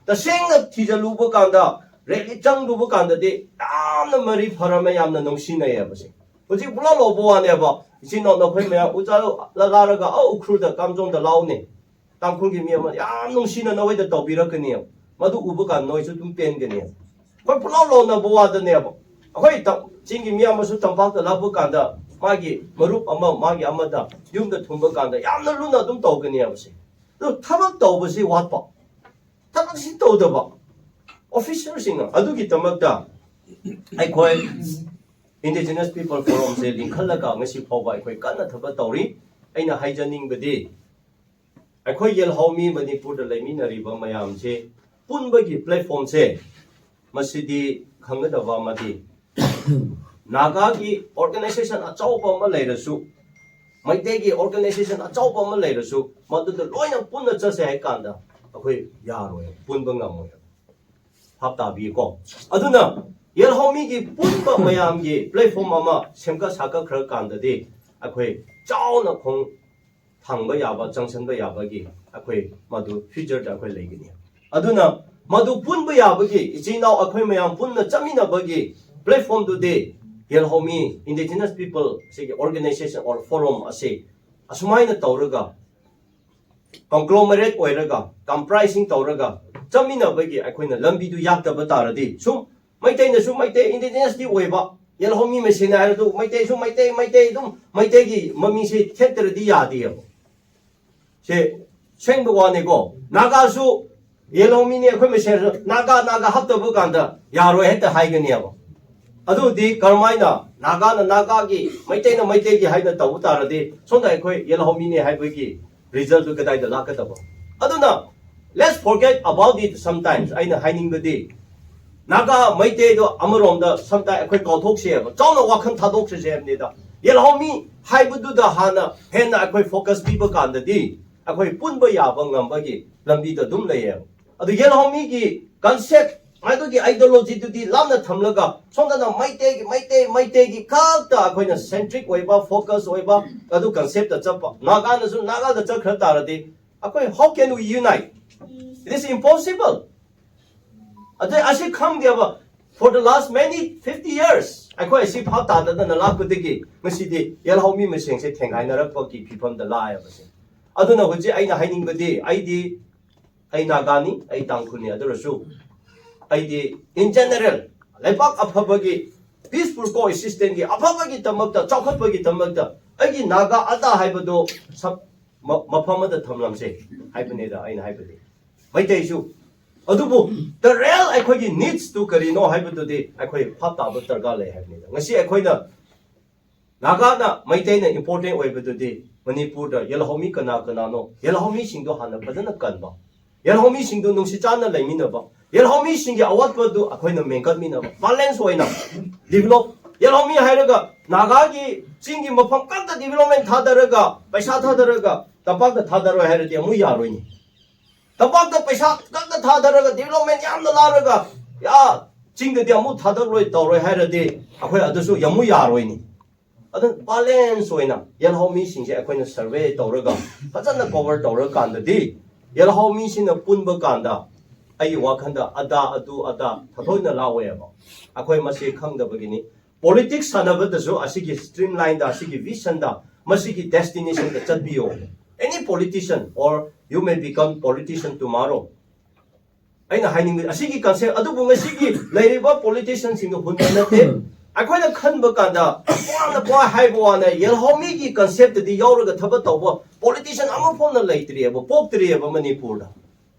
ꯇꯁꯦꯡꯅ ꯊꯤꯖꯤꯜꯂꯨꯕ ꯀꯥꯟꯗ, ꯔꯦꯂꯤ ꯆꯪꯂꯨꯕ ꯀꯥꯟꯗꯗꯤ ꯌꯥꯝꯅ ꯃꯔꯤ ꯐꯔꯝꯃꯦ, ꯌꯥꯝꯅ ꯅꯨꯡꯁꯤꯅꯩꯌꯦꯕꯁꯦ꯫ ꯍꯧꯖꯤꯛ ꯄꯨꯂꯞ ꯂꯧꯕ ꯋꯥꯅꯦꯕ꯫ ꯏꯆꯤꯟ ꯏꯅꯥꯎ ꯅꯈꯣꯏ ꯃꯌꯥꯝ ꯎꯖꯥ ꯂꯥꯔꯒ ꯑ ꯎꯈ꯭ꯔꯨꯜꯗ ꯀꯥꯝꯖꯣꯡꯗ ꯂꯥꯎꯅꯦ꯫ ꯇꯥꯡꯈꯨꯜꯒꯤ ꯃꯤ ꯑꯃ ꯌꯥꯝ ꯅꯨꯡꯁꯤꯅ ꯅꯈꯣꯏꯗ ꯇꯧꯕꯤꯔꯛꯀꯅꯤ꯫ ꯃꯗꯨ ꯎꯕ ꯀꯥꯟꯗ ꯅꯣꯏꯁꯨ ꯑꯗꯨꯝ ꯄꯦꯟꯒꯅꯤ꯫ ꯑꯩꯈꯣꯏ ꯄꯨꯂꯞ ꯂꯧꯅꯕ ꯋꯥꯗꯅꯦꯕ꯫ ꯑꯩꯈꯣꯏ ꯇꯝ-, ꯆꯤꯡꯒꯤ ꯃꯤ ꯑꯃꯁꯨ ꯇꯝꯄꯥꯛꯇ ꯂꯥꯛꯄ ꯀꯥꯟꯗ ꯃꯥꯒꯤ ꯃꯔꯨꯞ ꯑꯃ, ꯃꯥꯒꯤ ꯑꯃꯗ ꯌꯨꯝꯗ ꯊꯨꯡꯕ ꯀꯥꯟꯗ ꯌꯥꯝꯅ ꯂꯨꯅ ꯑꯗꯨꯝ ꯇꯧꯒꯅꯤ ꯍꯥꯏꯕꯁꯦ꯫ ꯑꯗꯨ ꯊꯕꯛ ꯇꯧꯕꯁꯤ ꯋꯥꯠꯄ, ꯊꯕꯛꯁꯤ ꯇꯧꯗꯕ ꯑꯣꯐꯤꯁꯔꯁꯤꯡꯅ꯫ ꯑꯗꯨꯒꯤꯗꯃꯛꯇ ꯑꯩꯈꯣꯏ Indigenous People Forumꯁꯦ ꯂꯤꯡꯈꯠꯂꯒ ꯉꯁꯤ ꯐꯥꯎꯕ ꯑꯩꯈꯣꯏ ꯀꯟꯅ ꯊꯕꯛ ꯇꯧꯔꯤ꯫ ꯑꯩꯅ ꯍꯥꯏꯖꯅꯤꯡꯕꯗꯤ, ꯑꯩꯈꯣꯏ ꯌꯦꯜꯍꯧꯃꯤ ꯃꯅꯤꯄꯨꯔꯗ ꯂꯩꯃꯤꯟꯅꯔꯤꯕ ꯃꯌꯥꯝꯁꯦ ꯄꯨꯟꯕꯒꯤ ꯄ꯭ꯂꯦꯠꯐꯣꯝꯁꯦ, ꯃꯁꯤꯗꯤ ꯈꯪꯒꯗꯕ ꯑꯃꯗꯤ, ꯅꯥꯒꯥꯒꯤ ꯑꯣꯔꯒꯅꯥꯏꯖꯦꯁꯟ ꯑꯆꯧꯕ ꯑꯃ ꯂꯩꯔꯁꯨ, ꯃꯩꯇꯩꯒꯤ ꯑꯣꯔꯒꯅꯥꯏꯖꯦꯁꯟ ꯑꯆꯧꯕ ꯑꯃ ꯂꯩꯔꯁꯨ, ꯃꯗꯨꯗ ꯂꯣꯏꯅ ꯄꯨꯟꯅ ꯆꯠꯁꯦ ꯍꯥꯏ ꯀꯥꯟꯗ ꯑꯩꯈꯣꯏ ꯌꯥꯔꯣꯏ, ꯄꯨꯟꯕ ꯉꯝꯃꯣꯏ꯫ ꯚꯥꯞ ꯇꯥꯕꯤꯌꯨꯀꯣ? ꯑꯗꯨꯅ ꯌꯦꯜꯍꯧꯃꯤꯒꯤ ꯄꯨꯟꯕ ꯃꯌꯥꯝꯒꯤ ꯄ꯭ꯂꯦꯠꯐꯣꯝ ꯑꯃ ꯁꯦꯝꯒꯠ ꯁꯥꯒꯠꯈ꯭ꯔ ꯀꯥꯟꯗꯗꯤ ꯑꯩꯈꯣꯏ ꯆꯥꯎꯅ ꯈꯣꯡ ꯊꯥꯡꯕ ꯌꯥꯕ, ꯆꯪꯁꯤꯟꯕ ꯌꯥꯕꯒꯤ ꯑꯩꯈꯣꯏ ꯃꯗꯨ ꯐ꯭ꯌꯨꯆꯔꯗ ꯑꯩꯈꯣꯏ ꯂꯩꯒꯅꯤ꯫ ꯑꯗꯨꯅ ꯃꯗꯨ ꯄꯨꯟꯕ ꯌꯥꯕꯒꯤ, ꯏꯆꯤꯟ ꯏꯅꯥꯎ ꯑꯩꯈꯣꯏ ꯃꯌꯥꯝ ꯄꯨꯟꯅ ꯆꯠꯃꯤꯟꯅꯕꯒꯤ ꯄ꯭ꯂꯦꯠꯐꯣꯝꯗꯨꯗꯤ ꯌꯦꯜꯍꯧꯃꯤ Indigenous People ꯁꯤꯒꯤ organization or forum ꯑꯁꯤ ꯑꯁꯨꯃꯥꯏꯅ ꯇꯧꯔꯒ, conglomerate ꯑꯣꯏꯔꯒ, comprising ꯇꯧꯔꯒ ꯆꯠꯃꯤꯟꯅꯕꯒꯤ ꯑꯩꯈꯣꯏꯅ ꯂꯝꯕꯤꯗꯨ ꯌꯥꯠꯇꯕ ꯇꯥꯔꯗꯤ, ꯁꯨꯝ ꯃꯩꯇꯩꯅꯁꯨ ꯃꯩꯇꯩ, Indigenousꯇꯤ ꯑꯣꯏꯕ, ꯌꯦꯜꯍꯧꯃꯤ ꯃꯁꯦꯟꯅꯤ ꯍꯥꯏꯔꯁꯨ ꯃꯩꯇꯩꯁꯨ ꯃꯩꯇꯩ, ꯃꯩꯇꯩ ꯑꯗꯨꯝ ꯃꯩꯇꯩꯒꯤ ꯃꯃꯤꯡꯁꯦ ꯊꯦꯠꯇ꯭ꯔꯗꯤ ꯌꯥꯗꯦꯕ꯫ ꯁꯦ ꯁꯦꯡꯕ ꯋꯥꯅꯤꯀꯣ꯫ ꯅꯥꯒꯥꯁꯨ ꯌꯦꯜꯍꯧꯃꯤꯅꯤ, ꯑꯩꯈꯣꯏ ꯃꯁꯦꯟ ꯅꯥꯒꯥ, ꯅꯥꯒꯥ ꯍꯥꯞꯇꯕ ꯀꯥꯟꯗ ꯌꯥꯔꯣꯏ ꯍꯦꯛꯇ ꯍꯥꯏꯒꯅꯦꯕ꯫ ꯑꯗꯨꯗꯤ ꯀꯔꯝꯍꯥꯏꯅ ꯅꯥꯒꯥꯅ ꯅꯥꯒꯥꯒꯤ, ꯃꯩꯇꯩꯅ ꯃꯩꯇꯩꯒꯤ ꯍꯥꯏꯅ ꯇꯧꯕ ꯇꯥꯔꯗꯤ ꯁꯣꯝꯗ ꯑꯩꯈꯣꯏ ꯌꯦꯜꯍꯧꯃꯤꯅꯤ ꯍꯥꯏꯕꯒꯤ ꯔꯤꯖꯜꯠꯇꯨ ꯀꯗꯥꯏꯗ ꯂꯥꯛꯀꯗꯕ? ꯑꯗꯨꯅ let's forget about it sometimes꯫ ꯑꯩꯅ ꯍꯥꯏꯅꯤꯡꯕꯗꯤ, ꯅꯥꯒꯥ ꯃꯩꯇꯩꯗꯣ ꯑꯃꯔꯣꯝꯗ sometimes ꯑꯩꯈꯣꯏ ꯀꯥꯎꯊꯣꯛꯁꯦꯕ, ꯆꯥꯎꯅ ꯋꯥꯈꯜ ꯊꯥꯗꯣꯛꯁꯦ ꯍꯥꯏꯕꯅꯤꯗ꯫ ꯌꯦꯜꯍꯧꯃꯤ ꯍꯥꯏꯕꯗꯨꯗ ꯍꯥꯟꯅ ꯍꯦꯟꯅ ꯑꯩꯈꯣꯏ ꯐꯣꯀꯁ ꯄꯤꯕ ꯀꯥꯟꯗꯗꯤ ꯑꯩꯈꯣꯏ ꯄꯨꯟꯕ ꯌꯥꯕ ꯉꯝꯕꯒꯤ ꯂꯝꯕꯤꯗ ꯑꯗꯨꯝ ꯂꯩꯌꯦꯕ꯫ ꯑꯗꯨ ꯌꯦꯜꯍꯧꯃꯤꯒꯤ ꯀꯟꯁꯦꯞ, ꯃꯗꯨꯒꯤ ꯑꯥꯏꯗꯤꯌꯣꯂꯣꯖꯤꯗꯨꯗꯤ ꯂꯥꯞꯅ ꯊꯝꯂꯒ ꯁꯣꯝꯗꯅ ꯃꯩꯇꯩꯒꯤ ꯃꯩꯇꯩ ꯃꯩꯇꯩꯒꯤ ꯈꯛꯇ ꯑꯩꯈꯣꯏꯅ ꯁꯦꯟꯇ꯭ꯔꯤꯛ ꯑꯣꯏꯕ, ꯐꯣꯀꯁ ꯑꯣꯏꯕ ꯑꯗꯨ ꯀꯟꯁꯦꯞꯇ ꯆꯠꯄ, ꯅꯥꯒꯥꯅꯁꯨ ꯅꯥꯒꯥꯗ ꯆꯠꯈ꯭ꯔ ꯇꯥꯔꯗꯤ ꯑꯩꯈꯣꯏ how can we unite? It is impossible. ꯑꯗꯩ ꯑꯁꯤ ꯈꯪꯗꯦꯕ, for the last many fifty years ꯑꯩꯈꯣꯏ ꯑꯁꯤ ꯚꯥꯞ ꯇꯥꯗꯗꯅ ꯂꯥꯛꯄꯗꯒꯤ ꯉꯁꯤꯗꯤ ꯌꯦꯜꯍꯧꯃꯤ ꯃꯁꯦꯟꯁꯦ ꯊꯦꯡꯒꯥꯏꯅꯔꯛꯄꯒꯤ ꯐꯤꯕꯝꯗ ꯂꯥꯛꯑꯦꯕꯁꯦ꯫ ꯑꯗꯨꯅ ꯍꯧꯖꯤꯛ ꯑꯩꯅ ꯍꯥꯏꯅꯤꯡꯕꯗꯤ, ꯑꯩꯗꯤ ꯑꯩ ꯅꯥꯒꯥꯅꯤ, ꯑꯩ ꯇꯥꯡꯈꯨꯜꯅꯤ, ꯑꯗꯨ ꯑꯣꯏꯔꯁꯨ ꯑꯩꯗꯤ in general ꯂꯩꯕꯥꯛ ꯑꯐꯕꯒꯤ, peaceful coexistence ꯀꯤ ꯑꯐꯕꯒꯤꯗꯃꯛꯇ, ꯆꯥꯎꯈꯠꯄꯒꯤꯗꯃꯛꯇ ꯑꯩꯒꯤ ꯅꯥꯒꯥ ꯑꯗꯥ ꯍꯥꯏꯕꯗꯣ ꯁꯛ-, ꯃ-, ꯃꯐꯝ ꯑꯃꯗ ꯊꯝꯂꯝꯁꯦ ꯍꯥꯏꯕꯅꯤꯗ ꯑꯩꯅ ꯍꯥꯏꯕꯗꯤ꯫ ꯃꯩꯇꯩꯁꯨ꯫ ꯑꯗꯨꯕꯨ the real ꯑꯩꯈꯣꯏꯒꯤ ꯅꯤꯗꯁꯇꯨ ꯀꯔꯤꯅꯣ ꯍꯥꯏꯕꯗꯨꯗꯤ ꯑꯩꯈꯣꯏ ꯚꯥꯞ ꯇꯥꯕ ꯗꯔꯀꯥꯔ ꯂꯩ ꯍꯥꯏꯕꯅꯤꯗ꯫ ꯉꯁꯤ ꯑꯩꯈꯣꯏꯅ ꯅꯥꯒꯥꯅ ꯃꯩꯇꯩꯅ ꯏꯝꯄꯣꯔꯇꯦꯟ ꯑꯣꯏꯕꯗꯨꯗꯤ ꯃꯅꯤꯄꯨꯔꯗ ꯌꯦꯜꯍꯧꯃꯤ ꯀꯅꯥ ꯀꯅꯥꯅꯣ, ꯌꯦꯜꯍꯧꯃꯤꯁꯤꯡꯗꯣ ꯍꯥꯟꯅ ꯐꯖꯅ ꯀꯟꯕ, ꯌꯦꯜꯍꯧꯃꯤꯁꯤꯡꯗꯣ ꯅꯨꯡꯁꯤ ꯆꯥꯟꯅ ꯂꯩꯃꯤꯟꯅꯕ, ꯌꯦꯜꯍꯧꯃꯤꯁꯤꯡꯒꯤ ꯑꯋꯥꯠꯄꯗꯨ ꯑꯩꯈꯣꯏꯅ ꯃꯦꯟꯈꯠꯃꯤꯟꯅꯕ, ꯕꯦꯂꯦꯟꯁ ꯑꯣꯏꯅ ꯗꯤꯕꯂꯣꯞ꯫ ꯌꯦꯜꯍꯧꯃꯤ ꯍꯥꯏꯔꯒ ꯅꯥꯒꯥꯒꯤ ꯆꯤꯡꯒꯤ ꯃꯐꯝ ꯈꯛꯇ ꯗꯤꯕꯂꯞꯃꯦꯟ ꯊꯥꯗꯔꯒ, ꯄꯩꯁꯥ ꯊꯥꯗꯔꯒ ꯇꯝꯄꯥꯛꯇ ꯊꯥꯗꯔꯣꯏ ꯍꯥꯏꯔꯗꯤ ꯑꯃꯨꯛ ꯌꯥꯔꯣꯏꯅꯤ꯫ ꯇꯝꯄꯥꯛꯇ ꯄꯩꯁꯥ ꯈꯛꯇ ꯊꯥꯗꯔꯒ ꯗꯤꯕꯂꯞꯃꯦꯟ ꯌꯥꯝꯅ ꯂꯥꯛꯔꯒ, ꯌꯥ, ꯆꯤꯡꯗꯗꯤ ꯑꯃꯨꯛ ꯊꯥꯗꯔꯣꯏ ꯇꯧꯔꯣꯏ ꯍꯥꯏꯔꯗꯤ ꯑꯩꯈꯣꯏ ꯑꯗꯨꯁꯨ ꯑꯃꯨꯛ ꯌꯥꯔꯣꯏꯅꯤ꯫ ꯑꯗꯨꯅ ꯕꯦꯂꯦꯟꯁ ꯑꯣꯏꯅ ꯌꯦꯜꯍꯧꯃꯤꯁꯤꯡꯁꯦ ꯑꯩꯈꯣꯏꯅ ꯁꯔꯚꯦ ꯇꯧꯔꯒ ꯐꯖꯅ ꯀꯣꯚꯔ ꯇꯧꯔꯀꯥꯟꯗꯗꯤ ꯌꯦꯜꯍꯧꯃꯤꯁꯤꯅ ꯄꯨꯟꯕ ꯀꯥꯟꯗ ꯑꯩꯒꯤ ꯋꯥꯈꯜꯗ ꯑꯗꯥ ꯑꯗꯨ ꯑꯗꯥ ꯊꯣꯏꯗꯣꯛꯅ ꯂꯥꯛꯑꯣꯏꯕ꯫ ꯑꯩꯈꯣꯏ ꯃꯁꯤ ꯈꯪꯗꯕꯒꯤꯅꯤ꯫ ꯄꯣꯂꯤꯇꯤꯛꯁ ꯁꯥꯟꯅꯕꯗꯁꯨ ꯑꯁꯤꯒꯤ ꯁ꯭ꯇ꯭ꯔꯤꯝ ꯂꯥꯏꯟꯗ, ꯑꯁꯤꯒꯤ ꯚꯤꯖꯟꯗ, ꯃꯁꯤꯒꯤ ꯗꯦꯁꯇꯤꯅꯦꯁꯟꯗ ꯆꯠꯄꯤꯌꯣ꯫ Any politician, or you may become politician tomorrow꯫ ꯑꯩꯅ ꯍꯥꯏꯅꯤꯡꯕꯗꯤ ꯑꯁꯤꯒꯤ ꯀꯟꯁꯦꯞ ꯑꯗꯨꯕꯨ ꯉꯁꯤꯒꯤ ꯂꯩꯔꯤꯕ ꯄꯣꯂꯤꯇꯤꯁꯤꯌꯟꯁꯤꯡꯅ ꯍꯨꯟꯕ ꯅꯠꯇꯦ꯫ ꯑꯩꯈꯣꯏꯅ ꯈꯟꯕ ꯀꯥꯟꯗ ꯄꯨꯔꯥꯅ ꯄꯨꯔꯥ ꯍꯥꯏꯕ ꯋꯥꯅ ꯌꯦꯜꯍꯧꯃꯤꯒꯤ ꯀꯟꯁꯦꯞꯇꯗꯤ ꯌꯥꯎꯔꯒ ꯊꯕꯛ ꯇꯧꯕ ꯄꯣꯂꯤꯇꯤꯁꯤꯌꯟ ꯑꯃ ꯐꯥꯎꯅ ꯂꯩꯇ꯭ꯔꯤꯑꯕ, ꯄꯣꯛꯇ꯭ꯔꯤꯑꯕ ꯃꯅꯤꯄꯨꯔꯗ꯫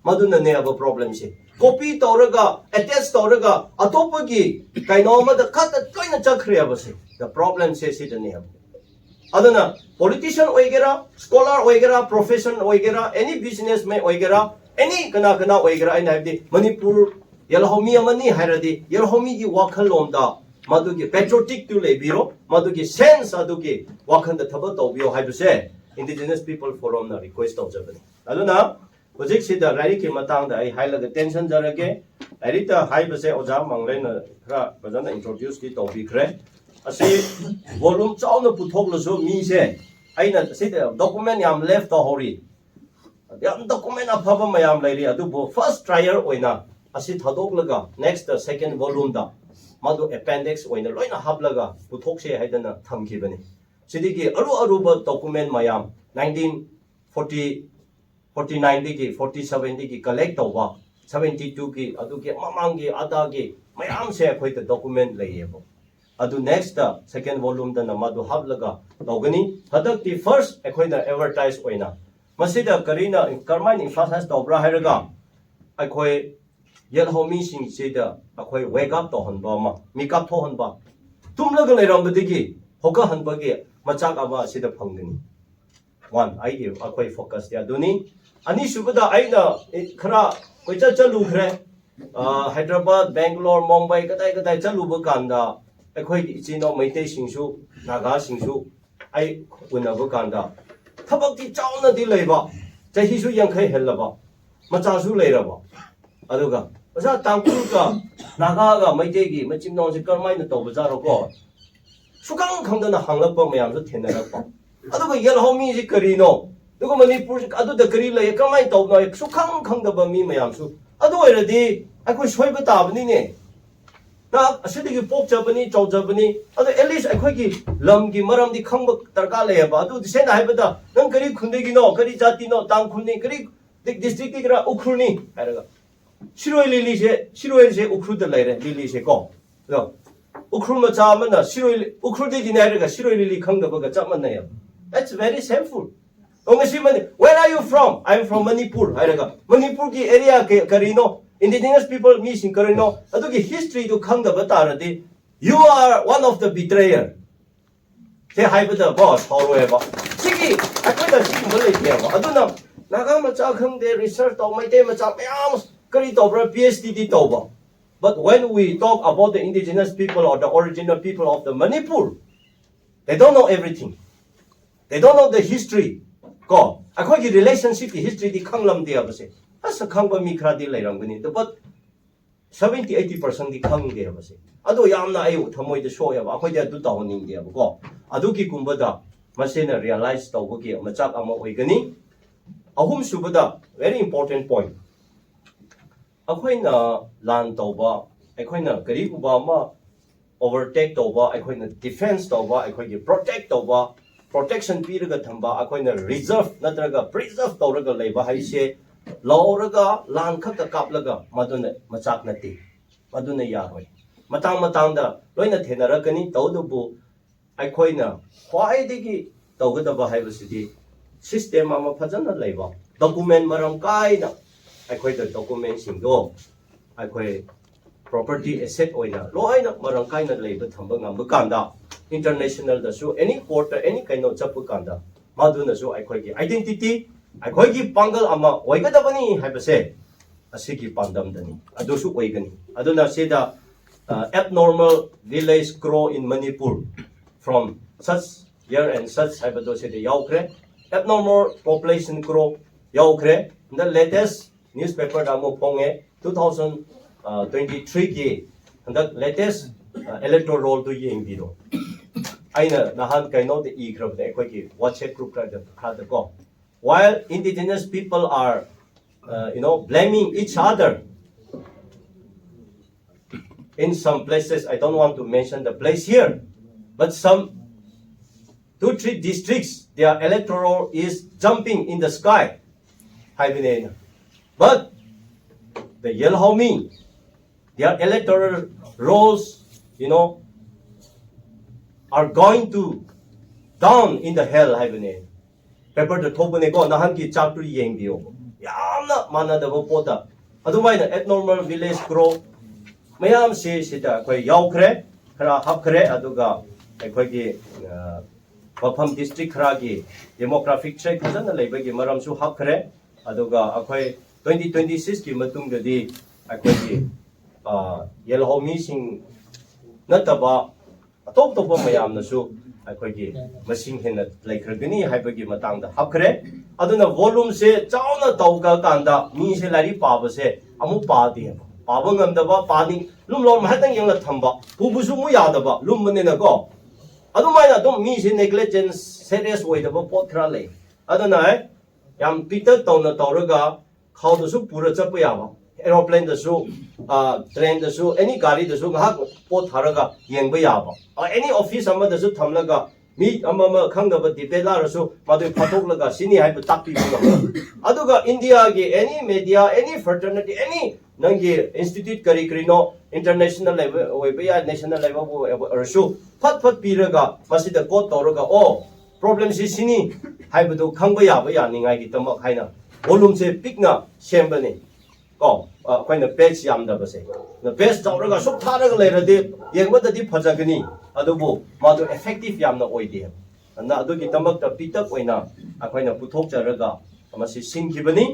ꯃꯗꯨꯅꯅꯦꯕ ꯄ꯭ꯔꯣꯕ꯭ꯂꯦꯝꯁꯦ꯫ ꯀꯣꯄꯤ ꯇꯧꯔꯒ, ꯑꯦꯇꯦꯆ ꯇꯧꯔꯒ ꯑꯇꯣꯞꯄꯒꯤ ꯀꯩꯅꯣ ꯑꯃꯗ ꯈꯛꯇ ꯂꯣꯏꯅ ꯆꯠꯈ꯭ꯔꯦꯕꯁꯦ꯫ The problem ꯁꯦ ꯁꯤꯗꯅꯦꯕ꯫ ꯑꯗꯨꯅ ꯄꯣꯂꯤꯇꯤꯁꯤꯌꯟ ꯑꯣꯏꯒꯦꯔꯥ, ꯁ꯭ꯀꯣꯂꯔ ꯑꯣꯏꯒꯦꯔꯥ, ꯄ꯭ꯔꯣꯐꯦꯁꯟ ꯑꯣꯏꯒꯦꯔꯥ, ꯑꯦꯅꯤ ꯕꯤꯖꯤꯅꯦꯁ ꯃꯦꯟ ꯑꯣꯏꯒꯦꯔꯥ, ꯑꯦꯅꯤ ꯀꯅꯥ ꯀꯅꯥ ꯑꯣꯏꯒꯦꯔꯥ, ꯑꯩꯅ ꯍꯥꯏꯕꯗꯤ ꯃꯅꯤꯄꯨꯔ ꯌꯦꯜꯍꯧꯃꯤ ꯑꯃꯅꯤ ꯍꯥꯏꯔꯗꯤ ꯌꯦꯜꯍꯧꯃꯤꯒꯤ ꯋꯥꯈꯜꯂꯣꯟꯗ ꯃꯗꯨꯒꯤ patriotic ꯇꯨ ꯂꯩꯕꯤꯔꯣ, ꯃꯗꯨꯒꯤ sense ꯑꯗꯨꯒꯤ ꯋꯥꯈꯜꯗ ꯊꯕꯛ ꯇꯧꯕꯤꯌꯣ ꯍꯥꯏꯕꯁꯦ Indigenous People Forum ꯅ request ꯇꯧꯖꯕꯅꯤ꯫ ꯑꯗꯨꯅ ꯍꯧꯖꯤꯛꯁꯤꯗ ꯂꯥꯏꯔꯤꯛꯀꯤ ꯃꯇꯥꯡꯗ ꯑꯩ ꯍꯥꯏꯂꯒ ꯇꯦꯟꯁꯟꯖꯔꯒꯦ꯫ ꯂꯥꯏꯔꯤꯛꯇ ꯍꯥꯏꯕꯁꯦ ꯑꯣꯖꯥ ꯃꯪꯂꯦꯅ ꯈꯔ ꯐꯖꯅ introduce ꯇꯤ ꯇꯧꯕꯤꯈ꯭ꯔꯦ꯫ ꯑꯁꯤ volume ꯆꯥꯎꯅ ꯄꯨꯊꯣꯛꯂꯁꯨ ꯃꯤꯁꯦ, ꯑꯩꯅ ꯁꯤꯗ document ꯌꯥꯝ left ꯇꯧꯍꯧꯔꯤ, ꯌꯥꯝ document ꯑꯐꯕ ꯃꯌꯥꯝ ꯂꯩꯔꯤ, ꯑꯗꯨꯕꯨ first trial ꯑꯣꯏꯅ ꯑꯁꯤ ꯊꯥꯗꯣꯛꯂꯒ next second volume ꯗ ꯃꯗꯨ appendix ꯑꯣꯏꯅ ꯂꯣꯏꯅ ꯍꯥꯞꯂꯒ ꯄꯨꯊꯣꯛꯁꯦ ꯍꯥꯏꯗꯅ ꯊꯝꯈꯤꯕꯅꯤ꯫ ꯁꯤꯗꯒꯤ ꯑꯔꯨ ꯑꯔꯨꯕ document ꯃꯌꯥꯝ nineteen forty forty nine ꯗꯒꯤ forty seven ꯗꯒꯤ collect ꯇꯧꯕ, seventy two ꯒꯤ ꯑꯗꯨꯒꯤ ꯃꯃꯥꯡꯒꯤ ꯑꯗꯥꯒꯤ ꯃꯌꯥꯝꯁꯦ ꯑꯩꯈꯣꯏꯗ document ꯂꯩꯌꯦꯕ꯫ ꯑꯗꯨ next second volume ꯗꯅ ꯃꯗꯨ ꯍꯥꯞꯂꯒ ꯇꯧꯒꯅꯤ꯫ ꯍꯟꯗꯛꯇꯤ first ꯑꯩꯈꯣꯏꯅ advertise ꯑꯣꯏꯅ ꯃꯁꯤꯗ ꯀꯔꯤꯅ, ꯀꯔꯝꯍꯥꯏꯅ emphasize ꯇꯧꯕ꯭ꯔꯥ ꯍꯥꯏꯔꯒ, ꯑꯩꯈꯣꯏ ꯌꯦꯜꯍꯧꯃꯤꯁꯤꯡꯁꯤꯗ ꯑꯩꯈꯣꯏ wake up ꯇꯧꯍꯟꯕ ꯑꯃ, ꯃꯤꯀꯞ ꯊꯣꯛꯍꯟꯕ, ꯇꯨꯝꯂꯒ ꯂꯩꯔꯝꯕꯗꯒꯤ ꯍꯧꯒꯠꯍꯟꯕꯒꯤ ꯃꯆꯥꯛ ꯑꯃ ꯑꯁꯤꯗ ꯐꯪꯒꯅꯤ꯫ One, ꯑꯩꯒꯤ, ꯑꯩꯈꯣꯏ focus ꯇꯤ ꯑꯗꯨꯅꯤ꯫ ꯑꯅꯤꯁꯨꯕꯗ ꯑꯩꯅ ꯈꯔ ꯀꯣꯏꯆꯠ ꯆꯠꯂꯨꯈ꯭ꯔꯦ꯫ ꯑ, ꯍꯥꯏꯗ꯭ꯔꯕꯥꯗ, ꯕꯦꯡꯒꯂꯣꯔ, ꯃꯨꯝꯕꯥꯏ, ꯀꯗꯥꯏ ꯀꯗꯥꯏ ꯆꯠꯂꯨꯕ ꯀꯥꯟꯗ ꯑꯩꯈꯣꯏꯒꯤ ꯏꯆꯤꯟ ꯏꯅꯥꯎ ꯃꯩꯇꯩꯁꯤꯡꯁꯨ, ꯅꯥꯒꯥꯁꯤꯡꯁꯨ ꯑꯩ ꯎꯅꯕ ꯀꯥꯟꯗ ꯊꯕꯛꯇꯤ ꯆꯥꯎꯅꯗꯤ ꯂꯩꯕ, ꯆꯍꯤꯁꯨ ꯌꯥꯡꯈꯩ ꯍꯦꯜꯂꯕ, ꯃꯆꯥꯁꯨ ꯂꯩꯔꯕ, ꯑꯗꯨꯒ ꯑꯣꯖꯥ ꯇꯥꯡꯈꯨꯜꯒ ꯅꯥꯒꯥꯒ ꯃꯩꯇꯩꯒꯤ ꯃꯆꯤꯟ ꯃꯅꯥꯎꯁꯦ ꯀꯔꯝꯍꯥꯏꯅ ꯇꯧꯕꯖꯥꯠꯅꯣꯀꯣ? ꯁꯨꯈꯪ ꯈꯪꯗꯅ ꯍꯪꯂꯛꯄ ꯃꯌꯥꯝꯁꯨ ꯊꯦꯡꯅꯔꯛꯄ꯫ ꯑꯗꯨꯒ ꯌꯦꯜꯍꯧꯃꯤꯁꯤ ꯀꯔꯤꯅꯣ? ꯑꯗꯨꯒ ꯃꯅꯤꯄꯨꯔ ꯑꯗꯨꯗ ꯀꯔꯤ ꯂꯩ, ꯀꯃꯥꯏꯅ ꯇꯧꯕꯅꯣ? ꯁꯨꯈꯪ ꯈꯪꯗꯕ ꯃꯤ ꯃꯌꯥꯝꯁꯨ꯫ ꯑꯗꯨ ꯑꯣꯏꯔꯗꯤ ꯑꯩꯈꯣꯏ ꯁꯣꯏꯕ ꯇꯥꯕꯅꯤꯅꯦ꯫ ꯅ ꯑꯁꯤꯗꯒꯤ ꯄꯣꯛꯆꯕꯅꯤ, ꯆꯥꯎꯖꯕꯅꯤ꯫ ꯑꯗꯣ at least ꯑꯩꯈꯣꯏꯒꯤ ꯂꯝꯒꯤ ꯃꯔꯝꯗꯤ ꯈꯪꯕ ꯗꯔꯀꯥꯔ ꯂꯩꯌꯦꯕ꯫ ꯑꯗꯨ ꯁꯦꯡꯅ ꯍꯥꯏꯕꯗ, "ꯅꯪ ꯀꯔꯤ ꯈꯨꯟꯗꯒꯤꯅꯣ? ꯀꯔꯤ ꯖꯥꯇꯤꯅꯣ? ꯇꯥꯡꯈꯨꯜꯅꯤ, ꯀꯔꯤ ꯗꯤ-, district ꯇꯒꯤꯔ? ꯎꯈ꯭ꯔꯨꯜꯅꯤ" ꯍꯥꯏꯔꯒ, ꯁꯤꯔꯣꯏ ꯂꯤꯂꯤꯁꯦ, ꯁꯤꯔꯣꯏꯁꯦ ꯎꯈ꯭ꯔꯨꯜꯗ ꯂꯩꯔꯦ, ꯂꯤꯂꯤꯁꯦ ꯀꯣ꯫ ꯑꯗꯣ ꯎꯈ꯭ꯔꯨꯜ ꯃꯆꯥ ꯑꯃꯅ ꯁꯤꯔꯣꯏ ꯂꯤ-, "ꯎꯈ꯭ꯔꯨꯜꯗꯒꯤꯅꯦ" ꯍꯥꯏꯔꯒ ꯁꯤꯔꯣꯏ ꯂꯤꯂꯤ ꯈꯪꯗꯕꯒ ꯆꯞ ꯃꯥꯟꯅꯩꯌꯦꯕ꯫ That's very shameful. ꯑꯣ, ꯉꯁꯤ money-, "Where are you from?" "I am from Manipur" ꯍꯥꯏꯔꯒ, ꯃꯅꯤꯄꯨꯔꯒꯤ area ꯀ-, ꯀꯔꯤꯅꯣ, indigenous people ꯃꯤꯁꯤꯡ ꯀꯔꯤꯅꯣ, ꯑꯗꯨꯒꯤ history ꯗꯨ ꯈꯪꯗꯕ ꯇꯥꯔꯗꯤ, "You are one of the betrayer" ꯁꯦ ꯍꯥꯏꯕꯗ ꯀꯣ ꯁꯥꯎꯔꯣꯏꯕ꯫ ꯁꯤꯒꯤ ꯑꯩꯈꯣꯏꯗ ꯁꯤꯒꯨꯝꯕ ꯂꯩꯇꯦꯕ꯫ ꯑꯗꯨꯅ ꯅꯥꯒꯥ ꯃꯆꯥ ꯈꯪꯗꯦ, research ꯇꯧ, ꯃꯩꯇꯩ ꯃꯆꯥ ꯃꯌꯥꯝ ꯀꯔꯤ ꯇꯧꯕ꯭ꯔꯥ, PhD ꯗꯤ ꯇꯧꯕ꯫ But when we talk about the indigenous people or the original people of the Manipur, they don't know everything. They don't know the history. ꯀꯣ, ꯑꯩꯈꯣꯏꯒꯤ relationship ꯀꯤ history ꯗꯤ ꯈꯪꯂꯝꯗꯦ ꯍꯥꯏꯕꯁꯦ꯫ ꯑꯁ, ꯈꯪꯕ ꯃꯤ ꯈꯔꯗꯤ ꯂꯩꯔꯝꯒꯅꯤ, but seventy eighty percent ꯗꯤ ꯈꯪꯗꯦ ꯍꯥꯏꯕꯁꯦ꯫ ꯑꯗꯣ ꯌꯥꯝꯅ ꯑꯩ ꯊꯃꯣꯏꯗ ꯁꯣꯛꯑꯦꯕ, ꯑꯩꯈꯣꯏꯗꯤ ꯑꯗꯨ ꯇꯧꯍꯟꯅꯤꯡꯗꯦꯕꯀꯣ꯫ ꯑꯗꯨꯒꯤꯒꯨꯝꯕꯗ ꯃꯁꯤꯅ realize ꯇꯧꯕꯒꯤ ꯃꯆꯥꯛ ꯑꯃ ꯑꯣꯏꯒꯅꯤ꯫ ꯑꯍꯨꯝꯁꯨꯕꯗ, very important point, ꯑꯩꯈꯣꯏꯅ ꯂꯥꯟ ꯇꯧꯕ, ꯑꯩꯈꯣꯏꯅ ꯀꯔꯤꯒꯨꯝꯕ ꯑꯃ overtake ꯇꯧꯕ, ꯑꯩꯈꯣꯏꯅ defense ꯇꯧꯕ, ꯑꯩꯈꯣꯏꯒꯤ protect ꯇꯧꯕ, protection ꯄꯤꯔꯒ ꯊꯝꯕ, ꯑꯩꯈꯣꯏꯅ reserve ꯅꯠꯇ꯭ꯔꯒ preserve ꯇꯧꯔꯒ ꯂꯩꯕ ꯍꯥꯏꯁꯦ, ꯂꯧꯔꯒ ꯂꯥꯟ ꯈꯛꯇ ꯀꯥꯞꯂꯒ ꯃꯗꯨꯅ ꯃꯆꯥꯛ ꯅꯠꯇꯦ, ꯃꯗꯨꯅ ꯌꯥꯔꯣꯏ꯫ ꯃꯇꯥꯡ ꯃꯇꯥꯡꯗ ꯂꯣꯏꯅ ꯊꯦꯡꯅꯔꯛꯀꯅꯤ꯫ ꯇꯧꯕꯇꯕꯨ ꯑꯩꯈꯣꯏꯅ ꯈ꯭ꯋꯥꯏꯗꯒꯤ ꯇꯧꯒꯗꯕ ꯍꯥꯏꯕꯁꯤꯗꯤ system ꯑꯃ ꯐꯖꯅ ꯂꯩꯕ, document ꯃꯔꯥꯡ ꯀꯥꯏꯅ, ꯑꯩꯈꯣꯏꯗ document ꯁꯤꯡꯗꯣ ꯑꯩꯈꯣꯏ property asset ꯑꯣꯏꯅ ꯂꯣꯏꯅ ꯃꯔꯥꯡ ꯀꯥꯏꯅ ꯂꯩꯕ ꯊꯝꯕ ꯉꯝꯕ ꯀꯥꯟꯗ, international ꯗꯁꯨ any court ꯇ any ꯀꯩꯅꯣ ꯆꯠꯄ ꯀꯥꯟꯗ ꯃꯗꯨꯅꯁꯨ ꯑꯩꯈꯣꯏꯒꯤ identity, ꯑꯩꯈꯣꯏꯒꯤ ꯄꯥꯡꯒꯜ ꯑꯃ ꯑꯣꯏꯒꯗꯕꯅꯤ ꯍꯥꯏꯕꯁꯦ ꯑꯁꯤꯒꯤ ꯄꯥꯟꯗꯝꯗꯅꯤ, ꯑꯗꯨꯁꯨ ꯑꯣꯏꯒꯅꯤ꯫ ꯑꯗꯨꯅ ꯁꯤꯗ, uh, abnormal village crore in Manipur from such year and such ꯍꯥꯏꯕꯗꯣ ꯁꯤꯗ ꯌꯥꯎꯈ꯭ꯔꯦ꯫ Abnormal population crore ꯌꯥꯎꯈ꯭ꯔꯦ꯫ The latest newspaper ꯗ ꯑꯃꯨꯛ ꯐꯣꯡꯉꯦ, two thousand twenty three ꯒꯤ ꯍꯟꯗꯛ latest, uh, electoral roll ꯗꯨ ꯌꯦꯡꯕꯤꯔꯣ꯫ ꯑꯩꯅ ꯅꯍꯥꯟ ꯀꯩꯅꯣꯗ ꯏꯈ꯭ꯔꯕꯅꯦ ꯑꯩꯈꯣꯏꯒꯤ WhatsApp group ꯈꯔꯗ, ꯈꯔꯗꯀꯣ, while indigenous people are, uh, you know, blaming each other in some places, I don't want to mention the place here, but some two, three districts, their electoral is jumping in the sky ꯍꯥꯏꯕꯅꯦ ꯑꯩꯅ꯫ But the Yelhaomi, their electoral rolls, you know, are going to down in the hell ꯍꯥꯏꯕꯅꯦ꯫ Paper ꯗ ꯊꯣꯛꯄꯅꯦꯀꯣ, ꯅꯍꯥꯟꯒꯤ chart ꯇꯨ ꯌꯦꯡꯕꯤꯌꯣ꯫ ꯌꯥꯝꯅ ꯃꯥꯟꯅꯗꯕ ꯄꯣꯠꯇ꯫ ꯑꯗꯨꯃꯥꯏꯅ abnormal village crore ꯃꯌꯥꯝꯁꯤ ꯁꯤꯗ ꯑꯩꯈꯣꯏ ꯌꯥꯎꯈ꯭ꯔꯦ, ꯈꯔ ꯍꯥꯞꯈ꯭ꯔꯦ꯫ ꯑꯗꯨꯒ ꯑꯩꯈꯣꯏꯒꯤ, ꯑ, ꯃꯐꯝ district ꯈꯔꯒꯤ demographic trait ꯐꯖꯅ ꯂꯩꯕꯒꯤ ꯃꯔꯝꯁꯨ ꯍꯥꯞꯈ꯭ꯔꯦ꯫ ꯑꯗꯨꯒ ꯑꯩꯈꯣꯏ twenty twenty six ꯀꯤ ꯃꯇꯨꯡꯗꯗꯤ ꯑꯩꯈꯣꯏꯒꯤ ꯑ, ꯌꯦꯜꯍꯧꯃꯤꯁꯤꯡ ꯅꯠꯇꯕ ꯑꯇꯣꯞ ꯑꯇꯣꯞꯄ ꯃꯌꯥꯝꯅꯁꯨ ꯑꯩꯈꯣꯏꯒꯤ ꯃꯁꯤꯡ ꯍꯦꯟꯅ ꯂꯩꯈ꯭ꯔꯒꯅꯤ ꯍꯥꯏꯕꯒꯤ ꯃꯇꯥꯡꯗ ꯍꯥꯞꯈ꯭ꯔꯦ꯫ ꯑꯗꯨꯅ volumeꯁꯦ ꯆꯥꯎꯅ ꯇꯧꯔꯀꯥꯟꯗ ꯃꯤꯁꯦ ꯂꯥꯏꯔꯤꯛ ꯄꯥꯕꯁꯦ ꯑꯃꯨꯛ ꯄꯥꯗꯦ, ꯄꯥꯕ ꯉꯝꯗꯕ, ꯄꯥꯅꯤꯡ ꯂꯨꯝ ꯂꯣꯝ ꯍꯥꯏꯇꯪ ꯌꯦꯡꯂ ꯊꯝꯕ, ꯄꯨꯕꯁꯨ ꯑꯃꯨꯛ ꯌꯥꯗꯕ, ꯂꯨꯝꯕꯅꯤꯅꯀꯣ꯫ ꯑꯗꯨꯃꯥꯏꯅ ꯑꯗꯨꯝ ꯃꯤꯁꯦ negligence, serious ꯑꯣꯏꯗꯕ ꯄꯣꯠ ꯈꯔ ꯂꯩ꯫ ꯑꯗꯨꯅ ꯌꯥꯝ ꯄꯤꯛꯇꯛ ꯇꯧꯅ ꯇꯧꯔꯒ ꯈꯥꯎꯗꯁꯨ ꯄꯨꯔ ꯆꯠꯄ ꯌꯥꯕ, aeroplaneꯗꯁꯨ, ꯇ꯭ꯔꯦꯟꯗꯁꯨ, ꯑꯦꯅꯤ ꯒꯥꯔꯤꯗꯁꯨ ꯉꯥꯏꯍꯥꯛ ꯄꯣꯠ ꯊꯥꯔꯒ ꯌꯦꯡꯕ ꯌꯥꯕ, ꯑꯦꯅꯤ ꯑꯣꯐꯤꯁ ꯑꯃꯗꯁꯨ ꯊꯝꯂꯒ ꯃꯤ ꯑꯃ ꯑꯃ ꯈꯪꯗꯕ ꯗꯤꯕꯦꯠ ꯂꯥꯛꯔꯁꯨ ꯃꯗꯨ ꯐꯥꯊꯣꯛꯂꯒ ꯁꯤꯅꯤ ꯍꯥꯏꯕ ꯇꯥꯛꯄꯤꯕ ꯉꯝꯕ꯫ ꯑꯗꯨꯒ ꯏꯟꯗꯤꯌꯥꯒꯤ ꯑꯦꯅꯤ ꯃꯦꯗꯤꯌꯥ, ꯑꯦꯅꯤ ꯐ꯭ꯔꯦꯇꯔꯅꯤꯇꯤ, ꯑꯦꯅꯤ ꯅꯪꯒꯤ ꯏꯟꯁꯇꯤꯇ꯭ꯌꯨꯠ ꯀꯔꯤ ꯀꯔꯤꯅꯣ, ꯏꯟꯇꯔꯅꯦꯁꯅꯦꯜ ꯂꯦꯚꯦꯜ ꯑꯣꯏꯕ ꯌꯥꯏ, ꯅꯦꯁꯅꯦꯜ ꯂꯦꯚꯦꯜꯕꯨ ꯑꯣꯏꯔꯁꯨ, ꯐꯠ ꯐꯠ ꯄꯤꯔꯒ ꯃꯁꯤꯗ ꯀꯣꯠ ꯇꯧꯔꯒ, ꯑꯣ, ꯄ꯭ꯔꯣꯕ꯭ꯂꯦꯝꯁꯤ ꯁꯤꯅꯤ ꯍꯥꯏꯕꯗꯨ ꯈꯪꯕ ꯌꯥꯕ ꯌꯥꯅꯤꯡꯉꯥꯏꯒꯤꯗꯃꯛ ꯍꯥꯏꯅ volumeꯁꯦ ꯄꯤꯛꯅ ꯁꯦꯝꯕꯅꯤ꯫ ꯀꯣ, ꯑ, ꯑꯩꯈꯣꯏꯅ ꯄꯦꯖ ꯌꯥꯝꯗꯕꯁꯦ, ꯄꯦꯖ ꯆꯥꯎꯔꯒ ꯁꯨꯝ ꯊꯥꯔꯒ ꯂꯩꯔꯗꯤ ꯌꯦꯡꯕꯗꯗꯤ ꯐꯖꯒꯅꯤ, ꯑꯗꯨꯕꯨ ꯃꯥꯗꯣ effective ꯌꯥꯝꯅ ꯑꯣꯏꯗꯦ꯫ ꯑꯗꯨꯅ ꯑꯗꯨꯒꯤꯗꯃꯛꯇ ꯄꯤꯛꯇꯛ ꯑꯣꯏꯅ ꯑꯩꯈꯣꯏꯅ ꯄꯨꯊꯣꯛꯆꯔꯒ ꯃꯁꯤ ꯁꯤꯟꯈꯤꯕꯅꯤ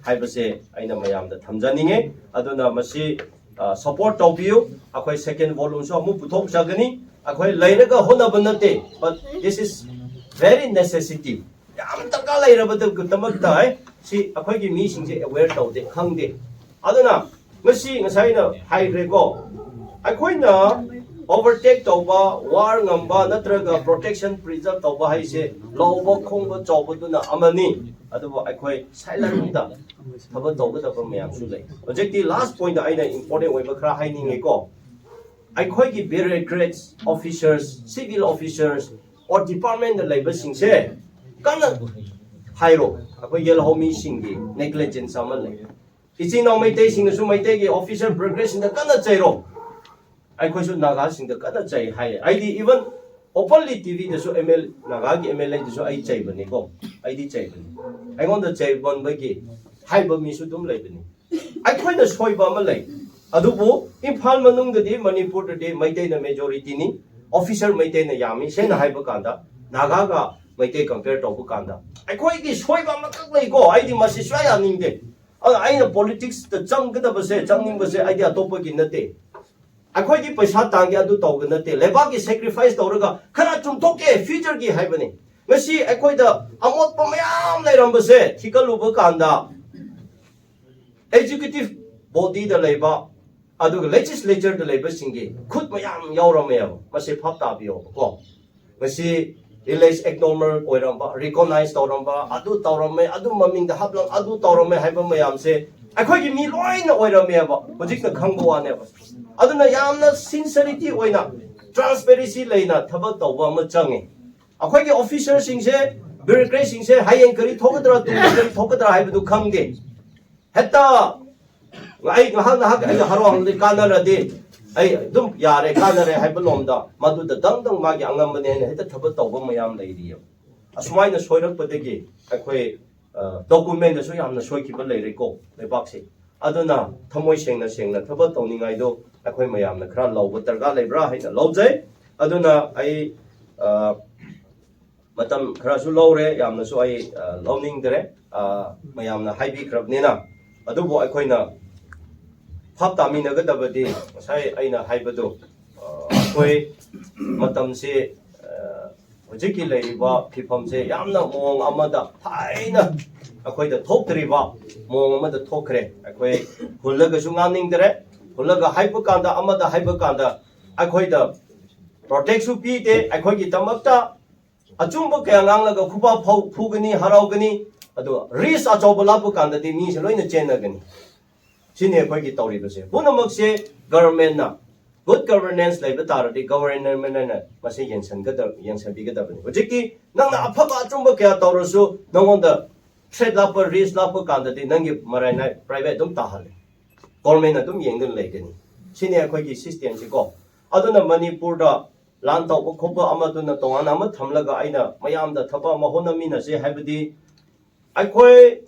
ꯍꯥꯏꯕꯁꯦ ꯑꯩꯅ ꯃꯌꯥꯝꯗ ꯊꯝꯖꯅꯤꯡꯉꯦ꯫ ꯑꯗꯨꯅ ꯃꯁꯤ, ꯑ, support ꯇꯧꯕꯤꯌꯨ꯫ ꯑꯩꯈꯣꯏ second volumeꯁꯨ ꯑꯃꯨꯛ ꯄꯨꯊꯣꯛꯆꯒꯅꯤ꯫ ꯑꯩꯈꯣꯏ ꯂꯩꯔꯒ ꯍꯣꯠꯅꯕ ꯅꯠꯇꯦ, but this is very necessity꯫ ꯌꯥꯝ ꯗꯔꯀꯥꯔ ꯂꯩꯔꯕꯗꯃꯛꯇ, ꯑꯦ, ꯁꯤ ꯑꯩꯈꯣꯏꯒꯤ ꯃꯤꯁꯤꯡꯁꯦ aware ꯇꯧꯗꯦ, ꯈꯪꯗꯦ꯫ ꯑꯗꯨꯅ ꯃꯁꯤ ꯉꯁꯥꯏ ꯑꯩꯅ ꯍꯥꯏꯈ꯭ꯔꯦꯀꯣ, ꯑꯩꯈꯣꯏꯅ overtake ꯇꯧꯕ, war ꯉꯝꯕ ꯅꯠꯇ꯭ꯔꯒ protection preserve ꯇꯧꯕ ꯍꯥꯏꯁꯦ ꯂꯧꯕ ꯈꯣꯡꯕ ꯆꯥꯎꯕꯗꯨꯅ ꯑꯃꯅꯤ, ꯑꯗꯨꯕꯨ ꯑꯩꯈꯣꯏ silentꯇ ꯊꯕꯛ ꯇꯧꯒꯗꯕ ꯃꯌꯥꯝꯁꯨ ꯂꯩ꯫ ꯍꯧꯖꯤꯛꯇꯤ last pointꯇ ꯑꯩꯅ important ꯑꯣꯏꯕ ꯈꯔ ꯍꯥꯏꯅꯤꯡꯉꯦꯀꯣ꯫ ꯑꯩꯈꯣꯏꯒꯤ bureaucrats, officers, civil officers, or departmentꯇ ꯂꯩꯕꯁꯤꯡꯁꯦ ꯀꯟꯅ ꯍꯥꯏꯔꯣ꯫ ꯑꯩꯈꯣꯏ ꯌꯦꯜꯍꯧꯃꯤꯁꯤꯡꯒꯤ negligence ꯑꯃ ꯂꯩ꯫ ꯏꯆꯤꯟ ꯏꯅꯥꯎ ꯃꯩꯇꯩꯁꯤꯡꯅꯁꯨ ꯃꯩꯇꯩꯒꯤ officer bureaucratꯁꯤꯡꯗ ꯀꯟꯅ ꯆꯩꯔꯣ꯫ ꯑꯩꯈꯣꯏꯁꯨ ꯅꯥꯒꯥꯁꯤꯡꯗ ꯀꯟꯅ ꯆꯩ ꯍꯥꯏ꯫ ꯑꯩꯗꯤ even openly TVꯗꯁꯨ ML, ꯅꯥꯒꯥꯒꯤ MLAꯗꯁꯨ ꯑꯩ ꯆꯩꯕꯅꯤꯀꯣ꯫ ꯑꯩꯗꯤ ꯆꯩꯕꯅꯤ꯫ ꯑꯩꯉꯣꯟꯗ ꯆꯩꯕꯟꯕꯒꯤ ꯍꯥꯏꯕ ꯃꯤꯁꯨ ꯑꯗꯨꯝ ꯂꯩꯕꯅꯤ꯫ ꯑꯩꯈꯣꯏꯅ ꯁꯣꯏꯕ ꯑꯃ ꯂꯩ꯫ ꯑꯗꯨꯕꯨ ꯏꯝꯐꯥꯜ ꯃꯅꯨꯡꯗꯗꯤ, ꯃꯅꯤꯄꯨꯔꯗꯗꯤ ꯃꯩꯇꯩꯅ majorityꯅꯤ, officer ꯃꯩꯇꯩꯅ ꯌꯥꯝꯃꯤ꯫ ꯁꯦꯡꯅ ꯍꯥꯏꯕ ꯀꯥꯟꯗ, ꯅꯥꯒꯥꯒ ꯃꯩꯇꯩ compare ꯇꯧꯕ ꯀꯥꯟꯗ ꯑꯩꯈꯣꯏꯒꯤ ꯁꯣꯏꯕ ꯑꯃꯈꯛ ꯂꯩꯀꯣ꯫ ꯑꯩꯗꯤ ꯃꯁꯤ ꯁꯨꯡꯌꯥ ꯌꯥꯅꯤꯡꯗꯦ꯫ ꯑꯗꯨꯅ ꯑꯩꯅ ꯄꯣꯂꯤꯇꯤꯛꯁꯇ ꯆꯪꯒꯗꯕꯁꯦ, ꯆꯪꯅꯤꯡꯕꯁꯦ ꯑꯩꯗꯤ ꯑꯇꯣꯞꯄꯒꯤ ꯅꯠꯇꯦ꯫ ꯑꯩꯈꯣꯏꯗꯤ ꯄꯩꯁꯥ ꯇꯥꯟꯒꯦ ꯑꯗꯨ ꯇꯧꯒꯦ ꯅꯠꯇꯦ, ꯂꯩꯕꯥꯛꯀꯤ ꯁꯦꯀ꯭ꯔꯤꯐꯥꯏꯁ ꯇꯧꯔꯒ ꯈꯔ ꯆꯨꯝꯊꯣꯛꯀꯦ ꯐ꯭ꯌꯨꯆꯔꯒꯤ ꯍꯥꯏꯕꯅꯤ꯫ ꯉꯁꯤ ꯑꯩꯈꯣꯏꯗ ꯑꯃꯣꯠꯄ ꯃꯌꯥꯝ ꯂꯩꯔꯝꯕꯁꯦ ꯊꯤꯒꯠꯂꯨꯕ ꯀꯥꯟꯗ ꯑꯦꯛꯖꯤꯀ꯭ꯌꯨꯇꯤꯚ ꯕꯣꯗꯤꯗ ꯂꯩꯕ ꯑꯗꯨꯒ ꯂꯦꯖꯤꯁꯂꯦꯆꯔꯗ ꯂꯩꯕꯁꯤꯡꯒꯤ ꯈꯨꯠ ꯃꯌꯥꯝ ꯌꯥꯎꯔꯝꯃꯦꯕ꯫ ꯃꯁꯤ ꯚꯥꯞ ꯇꯥꯕꯤꯌꯣꯕꯀꯣ꯫ ꯉꯁꯤ ꯏꯂꯦꯖ ꯑꯦꯛꯅꯣꯔꯃꯦꯜ ꯑꯣꯏꯔꯝꯕ, ꯔꯤꯀꯣꯅꯥꯏꯁ ꯇꯧꯔꯝꯕ, ꯑꯗꯨ ꯇꯧꯔꯝꯃꯦ, ꯑꯗꯨ ꯃꯃꯤꯡꯗ ꯍꯥꯞꯂꯝ, ꯑꯗꯨ ꯇꯧꯔꯝꯃꯦ ꯍꯥꯏꯕ ꯃꯌꯥꯝꯁꯦ ꯑꯩꯈꯣꯏꯒꯤ ꯃꯤ ꯂꯣꯏꯅ ꯑꯣꯏꯔꯝꯃꯦꯕ꯫ ꯍꯧꯖꯤꯛꯅ ꯈꯪꯕ ꯋꯥꯅꯦꯕ꯫ ꯑꯗꯨꯅ ꯌꯥꯝꯅ ꯁꯤꯟꯁꯔꯤꯇꯤ ꯑꯣꯏꯅ, ꯇ꯭ꯔꯥꯟꯁꯄꯦꯔꯦꯟꯁꯤ ꯂꯩꯅ ꯊꯕꯛ ꯇꯧꯕ ꯑꯃ ꯆꯪꯉꯤ꯫ ꯑꯩꯈꯣꯏꯒꯤ ꯑꯣꯐꯤꯁꯔꯁꯤꯡꯁꯦ, ꯕ꯭ꯌꯨꯔꯣꯀ꯭ꯔꯦꯠꯁꯤꯡꯁꯦ ꯍꯌꯦꯡ ꯀꯔꯤ ꯊꯣꯛꯀꯗ꯭ꯔꯥ, ꯇꯨꯡꯗ ꯀꯔꯤ ꯊꯣꯛꯀꯗ꯭ꯔꯥ ꯍꯥꯏꯕꯗꯨ ꯈꯪꯗꯦ꯫ ꯍꯦꯛꯇ ꯑꯩ ꯉꯥꯏꯍꯥꯛ ꯉꯥꯏꯍꯥꯛ ꯑꯩꯅ ꯍꯔꯥꯎꯍꯜꯂꯗꯤ ꯀꯥꯟꯅꯔꯗꯤ ꯑꯩ ꯑꯗꯨꯝ ꯌꯥꯔꯦ, ꯀꯥꯟꯅꯔꯦ ꯍꯥꯏꯕ ꯂꯣꯝꯗ ꯃꯗꯨꯗ ꯗꯪ ꯗꯪ ꯃꯥꯒꯤ ꯑꯉꯝꯕꯅꯦ ꯍꯥꯏꯅ ꯍꯦꯛꯇ ꯊꯕꯛ ꯇꯧꯕ ꯃꯌꯥꯝ ꯂꯩꯔꯤꯑꯕ꯫ ꯑꯁꯨꯃꯥꯏꯅ ꯁꯣꯏꯔꯛꯄꯗꯒꯤ ꯑꯩꯈꯣꯏ ꯗꯣꯀꯨꯃꯦꯟꯗꯁꯨ ꯌꯥꯝꯅ ꯁꯣꯏꯈꯤꯕ ꯂꯩꯔꯦꯀꯣ ꯂꯩꯕꯥꯛꯁꯦ꯫ ꯑꯗꯨꯅ ꯊꯃꯣꯏ ꯁꯦꯡꯅ ꯁꯦꯡꯅ ꯊꯕꯛ ꯇꯧꯅꯤꯡꯉꯥꯏꯗꯣ ꯑꯩꯈꯣꯏ ꯃꯌꯥꯝꯅ ꯈꯔ ꯂꯧꯕ ꯗꯔꯀꯥꯔ ꯂꯩꯕ꯭ꯔꯥ ꯍꯥꯏꯅ ꯂꯧꯖꯩ꯫ ꯑꯗꯨꯅ ꯑꯩ ꯑ, ꯃꯇꯝ ꯈꯔꯁꯨ ꯂꯧꯔꯦ, ꯌꯥꯝꯅꯁꯨ ꯑꯩ ꯑ, ꯂꯧꯅꯤꯡꯗ꯭ꯔꯦ꯫ ꯑ, ꯃꯌꯥꯝꯅ ꯍꯥꯏꯕꯤꯈ꯭ꯔꯕꯅꯤꯅ꯫ ꯑꯗꯨꯕꯨ ꯑꯩꯈꯣꯏꯅ ꯚꯥꯞ ꯇꯥꯃꯤꯟꯅꯒꯗꯕꯗꯤ ꯉꯁꯥꯏ ꯑꯩꯅ ꯍꯥꯏꯕꯗꯨ, ꯑ, ꯑꯩꯈꯣꯏ ꯃꯇꯝꯁꯤ, ꯑ, ꯍꯧꯖꯤꯛꯀꯤ ꯂꯩꯔꯤꯕ ꯐꯤꯕꯝꯁꯦ ꯌꯥꯝꯅ ꯃꯑꯣꯡ ꯑꯃꯗ ꯊꯥꯏꯅ ꯑꯩꯈꯣꯏꯗ ꯊꯣꯛꯇ꯭ꯔꯤꯕ ꯃꯑꯣꯡ ꯑꯃꯗ ꯊꯣꯛꯈ꯭ꯔꯦ꯫ ꯑꯩꯈꯣꯏ ꯍꯨꯜꯂꯒꯁꯨ ꯉꯥꯡꯅꯤꯡꯗ꯭ꯔꯦ꯫ ꯍꯨꯜꯂꯒ ꯍꯥꯏꯕ ꯀꯥꯟꯗ, ꯑꯃꯗ ꯍꯥꯏꯕ ꯀꯥꯟꯗ ꯑꯩꯈꯣꯏꯗ ꯄ꯭ꯔꯣꯇꯦꯛꯁꯨ ꯄꯤꯗꯦ꯫ ꯑꯩꯈꯣꯏꯒꯤꯗꯃꯛꯇ ꯑꯆꯨꯝꯕ ꯀꯌꯥ ꯉꯥꯡꯂꯒ ꯈꯨꯕꯥꯛ ꯐꯧ-, ꯐꯨꯒꯅꯤ, ꯍꯔꯥꯎꯒꯅꯤ꯫ ꯑꯗꯨꯒ ꯔꯤꯁ ꯑꯆꯧꯕ ꯂꯥꯛꯄ ꯀꯥꯟꯗꯗꯤ ꯃꯤꯁꯦ ꯂꯣꯏꯅ ꯆꯦꯟꯅꯒꯅꯤ꯫ ꯁꯤꯅꯤ ꯑꯩꯈꯣꯏꯒꯤ ꯇꯧꯔꯤꯕꯁꯦ꯫ ꯄꯨꯝꯅꯃꯛꯁꯦ ꯒꯚꯔꯟꯃꯦꯟꯠꯅ, ꯒꯨꯗ ꯒꯚꯔꯅꯦꯟꯁ ꯂꯩꯕ ꯇꯥꯔꯗꯤ ꯒꯚꯔꯟꯃꯦꯟꯠꯅ ꯃꯁꯤ ꯌꯦꯡꯁꯤꯟꯒꯗꯕ, ꯌꯦꯡꯁꯤꯟꯕꯤꯒꯗꯕꯅꯤ꯫ ꯍꯧꯖꯤꯛꯇꯤ ꯅꯪꯅ ꯑꯐꯕ ꯑꯆꯨꯝꯕ ꯀꯌꯥ ꯇꯧꯔꯁꯨ ꯅꯉꯣꯟꯗ ꯊ꯭ꯔꯦꯠ ꯂꯥꯛꯄ, ꯔꯤꯁ ꯂꯥꯛꯄ ꯀꯥꯟꯗꯗꯤ ꯅꯪꯒꯤ ꯃꯔꯥꯏꯅ ꯄ꯭ꯔꯥꯏꯚꯦꯠ ꯑꯗꯨꯝ ꯇꯥꯍꯜꯂꯦ꯫ ꯒꯚꯔꯟꯃꯦꯟꯠꯅ ꯑꯗꯨꯝ ꯌꯦꯡꯗꯨꯅ ꯂꯩꯒꯅꯤ꯫ ꯁꯤꯅꯤ ꯑꯩꯈꯣꯏꯒꯤ ꯁꯤꯁꯇꯦꯝꯁꯤꯀꯣ꯫ ꯑꯗꯨꯅ ꯃꯅꯤꯄꯨꯔꯗ ꯂꯥꯟ ꯇꯧꯕ ꯈꯣꯠꯄ ꯑꯃꯗꯨꯅ ꯇꯣꯉꯥꯟꯅ ꯑꯃ ꯊꯝꯂꯒ ꯑꯩꯅ ꯃꯌꯥꯝꯗ ꯊꯕꯛ ꯑꯃ ꯍꯣꯠꯅꯃꯤꯟꯅꯁꯦ ꯍꯥꯏꯕꯗꯤ ꯑꯩꯈꯣꯏ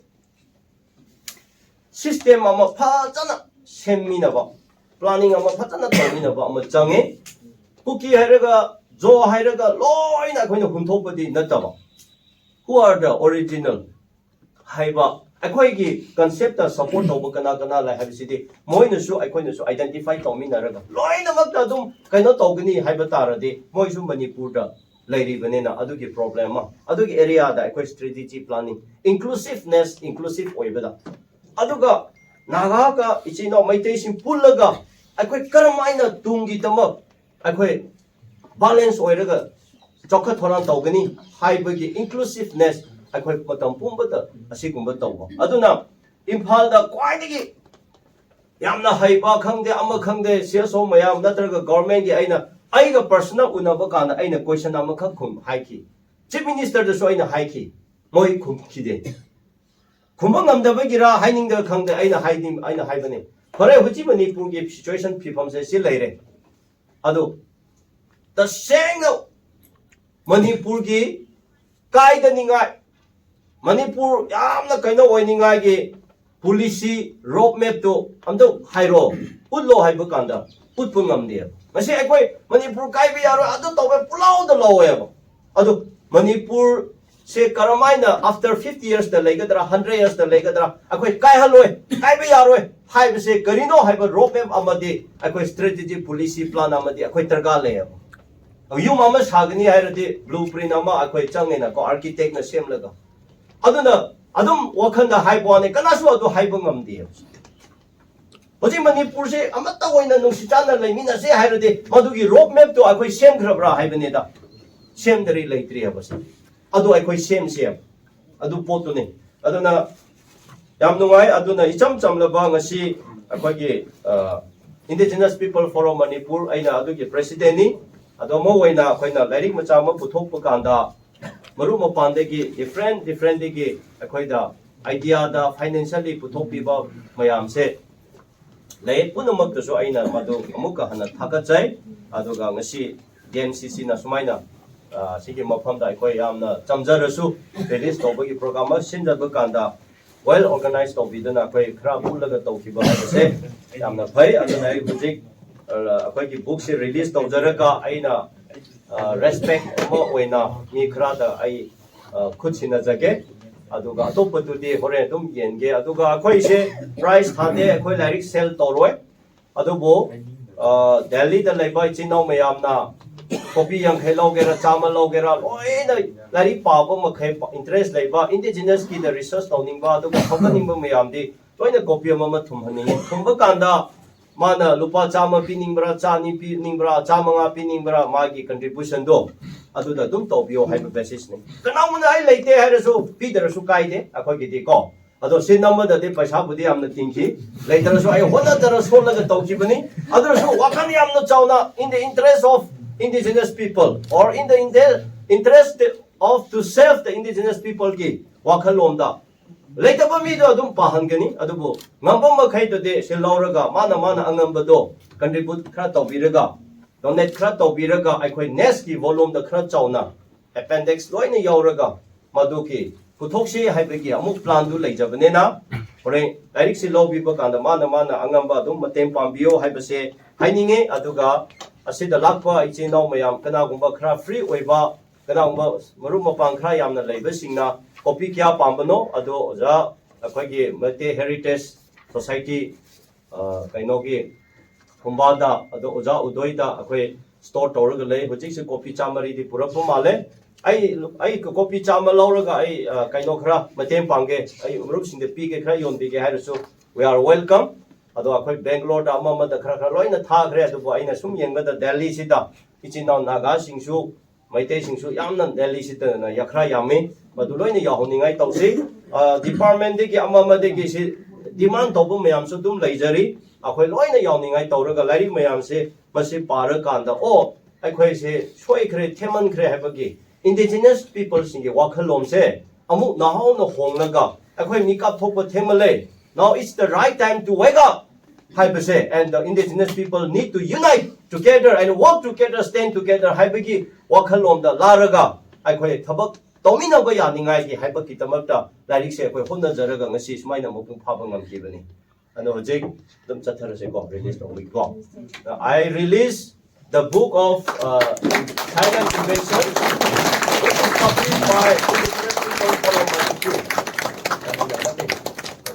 ꯁꯤꯁꯇꯦꯝ ꯑꯃ ꯐꯖꯅ ꯁꯦꯝꯃꯤꯟꯅꯕ, ꯄ꯭ꯂꯥꯅꯤꯡ ꯑꯃ ꯐꯖꯅ ꯇꯧꯃꯤꯟꯅꯕ ꯑꯃ ꯆꯪꯉꯤ꯫ ꯀꯨꯀꯤ ꯍꯥꯏꯔꯒ, ꯖꯣ ꯍꯥꯏꯔꯒ ꯂꯣꯏꯅ ꯑꯩꯈꯣꯏꯅ ꯍꯨꯟꯊꯣꯛꯄꯗꯤ ꯅꯠꯇꯕ, who are the original ꯍꯥꯏꯕ ꯑꯩꯈꯣꯏꯒꯤ ꯀꯟꯁꯦꯞꯇ ꯁꯄꯣꯔꯠ ꯇꯧꯕ ꯀꯅꯥ ꯀꯅꯥ ꯂꯩ ꯍꯥꯏꯕꯁꯤꯗꯤ ꯃꯣꯏꯅꯁꯨ ꯑꯩꯈꯣꯏꯅꯁꯨ ꯑꯥꯏꯗꯦꯟꯇꯤꯐꯥꯏ ꯇꯧꯃꯤꯟꯅꯔꯒ ꯂꯣꯏꯅꯃꯛꯇ ꯑꯗꯨꯝ ꯀꯩꯅꯣ ꯇꯧꯒꯅꯤ ꯍꯥꯏꯕ ꯇꯥꯔꯗꯤ ꯃꯣꯏꯁꯨ ꯃꯅꯤꯄꯨꯔꯗ ꯂꯩꯔꯤꯕꯅꯤꯅ ꯑꯗꯨꯒꯤ ꯄ꯭ꯔꯣꯕ꯭ꯂꯦꯝ ꯑꯃ, ꯑꯗꯨꯒꯤ ꯑꯦꯔꯤꯌꯥꯗ ꯑꯩꯈꯣꯏ ꯁ꯭ꯇ꯭ꯔꯦꯇꯦꯖꯤ ꯄ꯭ꯂꯥꯅꯤꯡ, ꯏꯟꯀ꯭ꯂꯨꯁꯤꯞꯅꯦꯁ, ꯏꯟꯀ꯭ꯂꯨꯁꯤꯞ ꯑꯣꯏꯕꯗ, ꯑꯗꯨꯒ ꯅꯥꯒꯥꯒ ꯏꯆꯤꯟ ꯏꯅꯥꯎ ꯃꯩꯇꯩꯁꯤꯡ ꯄꯨꯜꯂꯒ ꯑꯩꯈꯣꯏ ꯀꯔꯝ ꯍꯥꯏꯅ ꯇꯨꯡꯒꯤꯗꯃꯛ ꯑꯩꯈꯣꯏ ꯕꯦꯂꯦꯟꯁ ꯑꯣꯏꯔꯒ ꯆꯥꯎꯈꯠ ꯊꯧꯔꯥꯡ ꯇꯧꯒꯅꯤ ꯍꯥꯏꯕꯒꯤ ꯏꯟꯀ꯭ꯂꯨꯁꯤꯞꯅꯦꯁ ꯑꯩꯈꯣꯏ ꯃꯇꯝ ꯄꯨꯝꯕꯗ ꯑꯁꯤꯒꯨꯝꯕ ꯇꯧꯕ꯫ ꯑꯗꯨꯅ ꯏꯝꯐꯥꯜꯗ ꯈ꯭ꯋꯥꯏꯗꯒꯤ ꯌꯥꯝꯅ ꯍꯩꯕ ꯈꯪꯗꯦ, ꯑꯃ ꯈꯪꯗꯦ, ꯁꯤ ꯑꯦꯁ ꯑꯣ ꯃꯌꯥꯝ ꯅꯠꯇ꯭ꯔꯒ ꯒꯣꯔꯃꯦꯟꯒꯤ ꯑꯩꯅ, ꯑꯩꯒ ꯄꯔꯁꯅꯦꯜ ꯎꯅꯕ ꯀꯥꯟꯗ ꯑꯩꯅ ꯀꯣꯏꯁꯟ ꯑꯃꯈꯛ ꯈꯨꯝ ꯍꯥꯏꯈꯤ꯫ ꯆꯤꯐ ꯃꯤꯅꯤꯁꯇꯔꯗꯁꯨ ꯑꯩꯅ ꯍꯥꯏꯈꯤ, ꯃꯣꯏ ꯈꯨꯝꯈꯤꯗꯦ꯫ ꯈꯨꯝꯕ ꯉꯝꯗꯕꯒꯤꯔꯥ ꯍꯥꯏꯅꯤꯡꯗꯕ ꯈꯪꯗꯦ, ꯑꯩꯅ ꯍꯥꯏꯗꯤ, ꯑꯩꯅ ꯍꯥꯏꯕꯅꯦ꯫ ꯐꯔꯦ, ꯍꯧꯖꯤꯛ ꯃꯅꯤꯄꯨꯔꯒꯤ ꯁꯤꯆꯨꯋꯦꯁꯟ ꯐꯤꯕꯝꯁꯦ ꯁꯤ ꯂꯩꯔꯦ꯫ ꯑꯗꯣ ꯇꯁꯦꯡꯅ ꯃꯅꯤꯄꯨꯔꯒꯤ ꯀꯥꯏꯗꯅꯤꯡꯉꯥꯏ, ꯃꯅꯤꯄꯨꯔ ꯌꯥꯝꯅ ꯀꯩꯅꯣ ꯑꯣꯏꯅꯤꯡꯉꯥꯏꯒꯤ ꯄꯣꯂꯤꯁꯤ ꯔꯣꯗ ꯃꯦꯞꯇꯨ ꯑꯝꯇ ꯍꯥꯏꯔꯣ, ꯎꯠꯂꯣ ꯍꯥꯏꯕ ꯀꯥꯟꯗ ꯎꯠꯄ ꯉꯝꯗꯦꯕ꯫ ꯉꯁꯤ ꯑꯩꯈꯣꯏ ꯃꯅꯤꯄꯨꯔ ꯀꯥꯏꯕ ꯌꯥꯔꯣꯏ, ꯑꯗꯨ ꯇꯧꯕ, ꯄꯨꯂꯥꯎꯗ ꯂꯧꯋꯦꯕ꯫ ꯑꯗꯨ ꯃꯅꯤꯄꯨꯔꯁꯦ ꯀꯔꯝꯍꯥꯏꯅ after fifty yearsꯇ ꯂꯩꯒꯗ꯭ꯔꯥ, hundred yearsꯇ ꯂꯩꯒꯗ꯭ꯔꯥ, ꯑꯩꯈꯣꯏ ꯀꯥꯏꯍꯜꯂꯣꯏ, ꯀꯥꯏꯕ ꯌꯥꯔꯣꯏ ꯍꯥꯏꯕꯁꯦ ꯀꯔꯤꯅꯣ ꯍꯥꯏꯕ ꯔꯣꯗ ꯃꯦꯞ ꯑꯃꯗꯤ ꯑꯩꯈꯣꯏ ꯁ꯭ꯇ꯭ꯔꯦꯇꯦꯖꯤ ꯄꯣꯂꯤꯁꯤ ꯄ꯭ꯂꯥꯟ ꯑꯃꯗꯤ ꯑꯩꯈꯣꯏ ꯗꯔꯀꯥꯔ ꯂꯩꯌꯦꯕ꯫ ꯌꯨꯝ ꯑꯃ ꯁꯥꯒꯅꯤ ꯍꯥꯏꯔꯗꯤ ꯕ꯭ꯂꯨ ꯄ꯭ꯔꯤꯟ ꯑꯃ ꯑꯩꯈꯣꯏ ꯆꯪꯉꯦꯅꯀꯣ, ꯑꯥꯔꯀꯤꯇꯦꯛꯅ ꯁꯦꯝꯂꯒ꯫ ꯑꯗꯨꯅ ꯑꯗꯨꯝ ꯋꯥꯈꯜꯗ ꯍꯥꯏꯕ ꯋꯥꯅꯤ, ꯀꯅꯥꯁꯨ ꯑꯗꯨ ꯍꯥꯏꯕ ꯉꯝꯗꯦ꯫ ꯍꯧꯖꯤꯛ ꯃꯅꯤꯄꯨꯔꯁꯦ ꯑꯃꯠꯇ ꯑꯣꯏꯅ ꯅꯨꯡꯁꯤ ꯆꯥꯟꯅ ꯂꯩꯃꯤꯟꯅꯁꯦ ꯍꯥꯏꯔꯗꯤ ꯃꯗꯨꯒꯤ ꯔꯣꯗ ꯃꯦꯞꯇꯣ ꯑꯩꯈꯣꯏ ꯁꯦꯝꯈ꯭ꯔꯕ꯭ꯔꯥ ꯍꯥꯏꯕꯅꯤꯗ꯫ ꯁꯦꯝꯗ꯭ꯔꯤ, ꯂꯩꯇ꯭ꯔꯤ ꯍꯥꯏꯕꯁꯦ꯫ ꯑꯗꯨ ꯑꯩꯈꯣꯏ ꯁꯦꯝꯁꯦ, ꯑꯗꯨ ꯄꯣꯠꯇꯨꯅꯤ꯫ ꯑꯗꯨꯅ ꯌꯥꯝ ꯅꯨꯡꯉꯥꯏ꯫ ꯑꯗꯨꯅ ꯏꯆꯝ ꯆꯝꯂꯕ ꯉꯁꯤ ꯑꯩꯈꯣꯏꯒꯤ, ꯑ, Indigenous People Forum Manipur, ꯑꯩꯅ ꯑꯗꯨꯒꯤ ꯄ꯭ꯔꯦꯁꯤꯗꯦꯟꯅꯤ꯫ ꯑꯗꯣ ꯑꯃ ꯑꯣꯏꯅ ꯑꯩꯈꯣꯏꯅ ꯂꯥꯏꯔꯤꯛ ꯃꯆꯥ ꯑꯃ ꯄꯨꯊꯣꯛꯄ ꯀꯥꯟꯗ ꯃꯔꯨꯞ ꯃꯄꯥꯟꯗꯒꯤ, ꯗꯤꯐ꯭ꯔꯦꯟ ꯗꯤꯐ꯭ꯔꯦꯟꯗꯒꯤ ꯑꯩꯈꯣꯏꯗ ꯑꯥꯏꯗꯤꯌꯥꯗ ꯐꯥꯏꯅꯥꯟꯁꯤꯌꯦꯜꯂꯤ ꯄꯨꯊꯣꯛꯄꯤꯕ ꯃꯌꯥꯝꯁꯦ ꯂꯩ꯫ ꯄꯨꯝꯅꯃꯛꯇꯁꯨ ꯑꯩꯅ ꯃꯗꯨ ꯑꯃꯨꯛꯀ ꯍꯟꯅ ꯊꯥꯒꯠꯆꯩ꯫ ꯑꯗꯨꯒ ꯉꯁꯤ ꯗꯤ ꯑꯦꯟ ꯁꯤ ꯁꯤꯅ ꯁꯨꯃꯥꯏꯅ, ꯑ, ꯁꯤꯒꯤ ꯃꯐꯝꯗ ꯑꯩꯈꯣꯏ ꯌꯥꯝꯅ ꯆꯝꯖꯔꯁꯨ ꯔꯤꯂꯤꯁ ꯇꯧꯕꯒꯤ ꯄ꯭ꯔꯣꯒ꯭ꯔꯥꯝ ꯑꯃ ꯁꯤꯟꯖꯕ ꯀꯥꯟꯗ ꯋꯦꯜ ꯑꯣꯔꯒꯅꯥꯏꯖ ꯇꯧꯕꯤꯗꯨꯅ ꯑꯩꯈꯣꯏ ꯈꯔ ꯄꯨꯜꯂꯒ ꯇꯧꯈꯤꯕ ꯍꯥꯏꯕꯁꯦ ꯌꯥꯝꯅ ꯐꯩ꯫ ꯑꯗꯨꯅ ꯑꯩ ꯍꯧꯖꯤꯛ, ꯑ, ꯑꯩꯈꯣꯏꯒꯤ ꯕꯨꯛꯁꯦ ꯔꯤꯂꯤꯁ ꯇꯧꯖꯔꯒ ꯑꯩꯅ, ꯑ, ꯔꯦꯁꯄꯦꯛ ꯑꯃ ꯑꯣꯏꯅ ꯃꯤ ꯈꯔꯗ ꯑꯩ, ꯑ, ꯈꯨꯠ ꯁꯤꯟꯅꯖꯒꯦ꯫ ꯑꯗꯨꯒ ꯑꯇꯣꯞꯄꯗꯨꯗꯤ ꯍꯣꯔꯦꯟ ꯑꯗꯨꯝ ꯌꯦꯡꯒꯦ꯫ ꯑꯗꯨꯒ ꯑꯩꯈꯣꯏꯁꯦ prize ꯊꯥꯗꯦ, ꯑꯩꯈꯣꯏ ꯂꯥꯏꯔꯤꯛ sell ꯇꯧꯔꯣꯏ꯫ ꯑꯗꯨꯕꯨ ꯗꯦꯜꯂꯤꯗ ꯂꯩꯕ ꯏꯆꯤꯟ ꯏꯅꯥꯎ ꯃꯌꯥꯝꯅ copy ꯌꯥꯡꯈꯩ ꯂꯧꯒꯦꯔꯥ, ꯆꯥꯝꯃ ꯂꯧꯒꯦꯔꯥ, ꯂꯣꯏꯅ ꯂꯥꯏꯔꯤꯛ ꯄꯥꯕ ꯃꯈꯩ, interest ꯂꯩꯕ, indigenous ꯀꯤꯗ research ꯇꯧꯅꯤꯡꯕ ꯑꯗꯨꯒ ꯍꯧꯒꯠꯅꯤꯡꯕ ꯃꯌꯥꯝꯗꯤ ꯂꯣꯏꯅ copy ꯑꯃꯃꯝ ꯊꯨꯝꯍꯟꯅꯤꯡꯉꯤ꯫ ꯊꯨꯝꯕ ꯀꯥꯟꯗ ꯃꯥꯅ ꯂꯨꯄꯥ ꯆꯥꯝꯃ ꯄꯤꯅꯤꯡꯕ꯭ꯔꯥ, ꯆꯥꯅꯤ ꯄꯤꯅꯤꯡꯕ꯭ꯔꯥ, ꯆꯥꯃꯉꯥ ꯄꯤꯅꯤꯡꯕ꯭ꯔꯥ, ꯃꯥꯒꯤ contribution ꯗꯣ ꯑꯗꯨꯗ ꯑꯗꯨꯝ ꯇꯧꯕꯤꯌꯣ ꯍꯥꯏꯕ basis ꯅꯤ꯫ ꯀꯅꯥꯒꯨꯝꯕꯅ "ꯑꯩ ꯂꯩꯇꯦ" ꯍꯥꯏꯔꯁꯨ ꯄꯤꯗ꯭ꯔꯁꯨ ꯀꯥꯏꯗꯦ ꯑꯩꯈꯣꯏꯒꯤꯗꯤ ꯀꯣ꯫ ꯑꯗꯣ ꯁꯤ ꯅꯝꯕꯗꯗꯤ ꯄꯩꯁꯥꯕꯨꯗꯤ ꯌꯥꯝꯅ ꯇꯤꯡꯈꯤ, ꯂꯩꯇ꯭ꯔꯁꯨ ꯑꯩ ꯍꯣꯠꯅꯖꯔ ꯁꯣꯜꯂꯒ ꯇꯧꯈꯤꯕꯅꯤ꯫ ꯑꯗꯨ ꯑꯣꯏꯔꯁꯨ ꯋꯥꯈꯜ ꯌꯥꯝꯅ ꯆꯥꯎꯅ, in the interest of indigenous people or in the inter- interest of to serve the indigenous people ꯒꯤ ꯋꯥꯈꯜꯂꯣꯝꯗ ꯂꯩꯇꯕ ꯃꯤꯗꯣ ꯑꯗꯨꯝ ꯄꯥꯍꯟꯒꯅꯤ꯫ ꯑꯗꯨꯕꯨ ꯉꯝꯕ ꯃꯈꯩꯗꯨꯗꯤ ꯁꯤ ꯂꯧꯔꯒ ꯃꯥꯅ ꯃꯥꯅ ꯑꯉꯝꯕꯗꯣ contribute ꯈꯔ ꯇꯧꯕꯤꯔꯒ, donate ꯈꯔ ꯇꯧꯕꯤꯔꯒ, ꯑꯩꯈꯣꯏ next ꯀꯤ volume ꯗ ꯈꯔ ꯆꯥꯎꯅ appendix ꯂꯣꯏꯅ ꯌꯥꯎꯔꯒ ꯃꯗꯨꯒꯤ ꯄꯨꯊꯣꯛꯁꯤ ꯍꯥꯏꯕꯒꯤ ꯑꯃꯨꯛ plan ꯗꯨ ꯂꯩꯖꯕꯅꯤꯅ, ꯍꯣꯔꯦꯟ ꯂꯥꯏꯔꯤꯛꯁꯤ ꯂꯧꯕꯤꯕ ꯀꯥꯟꯗ ꯃꯥꯅ ꯃꯥꯅ ꯑꯉꯝꯕ ꯑꯗꯨꯝ ꯃꯇꯦꯡ ꯄꯥꯡꯕꯤꯌꯣ ꯍꯥꯏꯕꯁꯦ ꯍꯥꯏꯅꯤꯡꯉꯤ꯫ ꯑꯗꯨꯒ ꯑꯁꯤꯗ ꯂꯥꯛꯄ ꯏꯆꯤꯟ ꯏꯅꯥꯎ ꯃꯌꯥꯝ, ꯀꯅꯥꯒꯨꯝꯕ ꯈꯔ free ꯑꯣꯏꯕ, ꯀꯅꯥꯒꯨꯝꯕ ꯃꯔꯨꯞ ꯃꯄꯥꯡ ꯈꯔ ꯌꯥꯝꯅ ꯂꯩꯕꯁꯤꯡꯅ copy ꯀꯌꯥ ꯄꯥꯝꯕꯅꯣ ꯑꯗꯣ ꯑꯣꯖꯥ, ꯑꯩꯈꯣꯏꯒꯤ ꯃꯩꯇꯩ Heritage Society, ꯑ, ꯀꯩꯅꯣꯒꯤ ꯈꯨꯝꯕꯥꯗ, ꯑꯗꯣ ꯑꯣꯖꯥ ꯎꯗꯣꯏꯗ ꯑꯩꯈꯣꯏ store ꯇꯧꯔꯒ ꯂꯩ꯫ ꯍꯧꯖꯤꯛꯁꯦ copy ꯆꯥꯝꯃꯔꯤꯗꯤ ꯄꯨꯔꯛꯄ ꯃꯥꯜꯂꯦ꯫ ꯑꯩ, ꯑꯩ copy ꯆꯥꯝꯃ ꯂꯧꯔꯒ ꯑꯩ, ꯑ, ꯀꯩꯅꯣ ꯈꯔ ꯃꯇꯦꯡ ꯄꯥꯡꯒꯦ, ꯑꯩ ꯃꯔꯨꯞꯁꯤꯡꯗ ꯄꯤꯒꯦ, ꯈꯔ ꯌꯣꯟꯕꯤꯒꯦ ꯍꯥꯏꯔꯁꯨ, we are welcome꯫ ꯑꯗꯣ ꯑꯩꯈꯣꯏ Bangalore ꯗ ꯑꯃ ꯑꯃꯗ ꯈꯔ ꯈꯔ ꯂꯣꯏꯅ ꯊꯥꯈ꯭ꯔꯦ꯫ ꯑꯗꯨꯕꯨ ꯑꯩꯅ ꯁꯨꯝ ꯌꯦꯡꯕꯗ ꯗꯦꯜꯂꯤꯁꯤꯗ ꯏꯆꯤꯟ ꯏꯅꯥꯎ ꯅꯥꯒꯥꯁꯤꯡꯁꯨ, ꯃꯩꯇꯩꯁꯤꯡꯁꯨ ꯌꯥꯝꯅ ꯗꯦꯜꯂꯤꯁꯤꯗ ꯈꯔ ꯌꯥꯝꯃꯤ꯫ ꯃꯗꯨ ꯂꯣꯏꯅ ꯌꯥꯎꯍꯟꯅꯤꯡꯉꯥꯏ ꯇꯧꯁꯤ꯫ ꯑ, department ꯗꯒꯤ ꯑꯃ ꯑꯃꯗꯒꯤ ꯁꯤ demand ꯇꯧꯕ ꯃꯌꯥꯝꯁꯨ ꯑꯗꯨꯝ ꯂꯩꯖꯔꯤ꯫ ꯑꯩꯈꯣꯏ ꯂꯣꯏꯅ ꯌꯥꯎꯅꯤꯡꯉꯥꯏ ꯇꯧꯔꯒ ꯂꯥꯏꯔꯤꯛ ꯃꯌꯥꯝꯁꯦ ꯃꯁꯤ ꯄꯥꯔꯀꯥꯟꯗ, "ꯑꯣ, ꯑꯩꯈꯣꯏꯁꯦ ꯁꯣꯏꯈ꯭ꯔꯦ, ꯊꯦꯝꯃꯟꯈ꯭ꯔꯦ" ꯍꯥꯏꯕꯒꯤ indigenous people ꯁꯤꯡꯒꯤ ꯋꯥꯈꯜꯂꯣꯟꯁꯦ ꯑꯃꯨꯛ ꯅꯍꯥꯎꯅ ꯍꯣꯡꯂꯒ, "ꯑꯩꯈꯣꯏ ꯃꯤꯀꯞ ꯊꯣꯛꯄ ꯊꯦꯡꯃꯜꯂꯦ, now it's the right time to wake up" ꯍꯥꯏꯕꯁꯦ, and the indigenous people need to unite together and work together, stand together ꯍꯥꯏꯕꯒꯤ ꯋꯥꯈꯜꯂꯣꯟꯗ ꯂꯥꯛꯂꯒ ꯑꯩꯈꯣꯏ ꯊꯕꯛ ꯇꯧꯃꯤꯟꯅꯕ ꯌꯥꯅꯤꯡꯉꯥꯏꯒꯤ ꯍꯥꯏꯕꯒꯤꯗꯃꯛꯇ ꯂꯥꯏꯔꯤꯛꯁꯦ ꯑꯩꯈꯣꯏ ꯍꯣꯠꯅꯖꯔꯒ ꯉꯁꯤ ꯁꯨꯃꯥꯏꯅ ꯃꯄꯨꯡ ꯐꯥꯕ ꯉꯝꯈꯤꯕꯅꯤ꯫ ꯑꯗꯣ ꯍꯧꯖꯤꯛ ꯑꯗꯨꯝ ꯆꯠꯊꯔꯁꯦꯀꯣ, release ꯇꯧꯕꯒꯤꯀꯣ꯫ I release the book of, uh, Silent Invasion, which is published by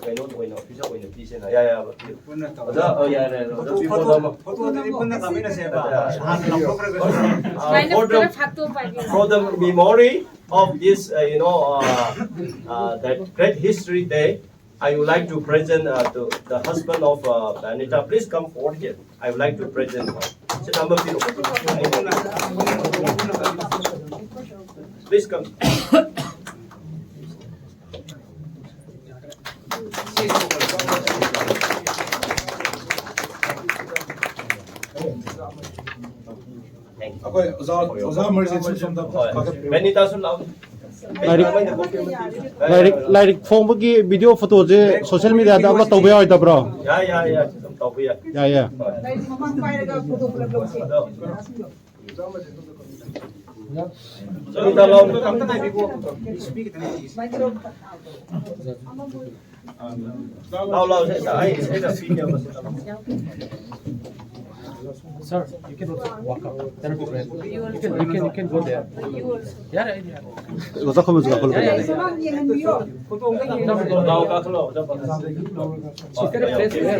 ꯀꯩꯅꯣ ꯑꯣꯏꯅ ꯑꯣꯐꯤꯁꯔ ꯑꯣꯏꯅ ꯄꯤꯁꯦꯅ꯫ ꯌꯥ, ꯌꯥ, ꯄꯤꯌꯨ꯫ ꯄꯨꯟꯅ ꯇꯧ꯫ ꯑꯣꯖꯥ, ꯑ, ꯌꯥꯔꯦ, ꯌꯥꯔꯦ, ꯑꯣꯖꯥ, ꯐꯣꯇꯣ, ꯄꯤꯌꯨ, ꯐꯣꯇꯣ, ꯐꯣꯇꯣꯗꯨꯗꯤ ꯄꯨꯟꯅ ꯀꯥꯃꯤꯟꯅꯁꯦꯕ꯫ ꯌꯥ, ꯌꯥ꯫ ꯍꯥꯟꯅ ꯂꯧꯊꯣꯛꯈ꯭ꯔꯒꯁꯨ꯫ Uh, ꯁꯨꯃꯥꯏꯅ for the, ꯈꯔ ꯐꯥꯛꯇꯣꯛꯄ ꯍꯥꯏꯒꯦ꯫ For the memory of this, uh, you know, uh, uh, that great history day, I would like to present, uh, to the husband of, uh, Anita. Please come forward here. I would like to present. ꯁꯤ ꯅꯝꯕꯔ ꯄꯤꯔꯣ꯫ Please come. ꯑꯩꯈꯣꯏ ꯑꯣꯖꯥ, ꯑꯣꯖꯥ ꯑꯃꯔꯖꯤꯠꯁꯨ ꯁꯣꯝꯗ ꯍꯣꯏ꯫ ꯐꯥꯒꯠꯄꯤꯌꯨ꯫ ꯕꯦꯅꯤꯇꯥꯁꯨ ꯂꯥꯛꯑꯣ꯫ ꯂꯥꯏꯔꯤꯛ, ꯂꯥꯏꯔꯤꯛ, ꯂꯥꯏꯔꯤꯛ ꯐꯣꯡꯕꯒꯤ ꯚꯤꯗꯤꯑꯣ ꯐꯣꯇꯣꯁꯦ ꯁꯣꯁꯤꯌꯦꯜ ꯃꯤꯗꯤꯌꯥꯗ ꯑꯞꯂꯣꯗ ꯇꯧꯕ ꯌꯥꯔꯣꯏꯗꯕ꯭ꯔꯣ? ꯌꯥꯏ, ꯌꯥꯏ, ꯌꯥꯏ, ꯑꯗꯨꯝ ꯇꯧꯕ ꯌꯥꯏ꯫ ꯌꯥꯏ, ꯌꯥꯏ꯫ ꯍꯣꯏ꯫ ꯂꯥꯏꯔꯤꯛ ꯃꯃꯥꯡ ꯄꯥꯏꯔꯒ ꯐꯣꯇꯣ ꯄꯨꯂꯞ ꯂꯧꯁꯦ꯫ ꯑꯗꯣ ꯁꯨꯅꯤꯇꯥ ꯂꯥꯎ꯫ ꯑꯝꯇ ꯉꯥꯏꯕꯤꯈꯣ꯫ ꯁꯨꯃꯥꯏꯅ ꯇꯧꯔꯒ ꯂꯥꯎ, ꯂꯥꯎ, ꯁꯦ, ꯁꯦ, ꯑꯩ, ꯑꯩꯅ ꯄꯤꯅꯦꯕ, ꯁꯦ, ꯂꯥꯎ꯫ Sir, you can also walk up. That'll be great. You can, you can, you can go there. ꯌꯥꯔꯦ, ꯑꯩꯗꯤ ꯌꯥꯔꯦ꯫ ꯑꯣꯖꯥ ꯈꯣꯝꯕꯁꯨ ꯌꯥꯎꯍꯜꯂꯨ꯫ ꯌꯥꯔꯦ, ꯌꯥꯔꯦ꯫ ꯃꯃꯥꯡ ꯌꯦꯡꯍꯟꯕꯤꯌꯣ꯫ ꯂꯥꯎ, ꯀꯥꯈꯠꯂꯣ, ꯑꯣꯖꯥ꯫ She's got a place there.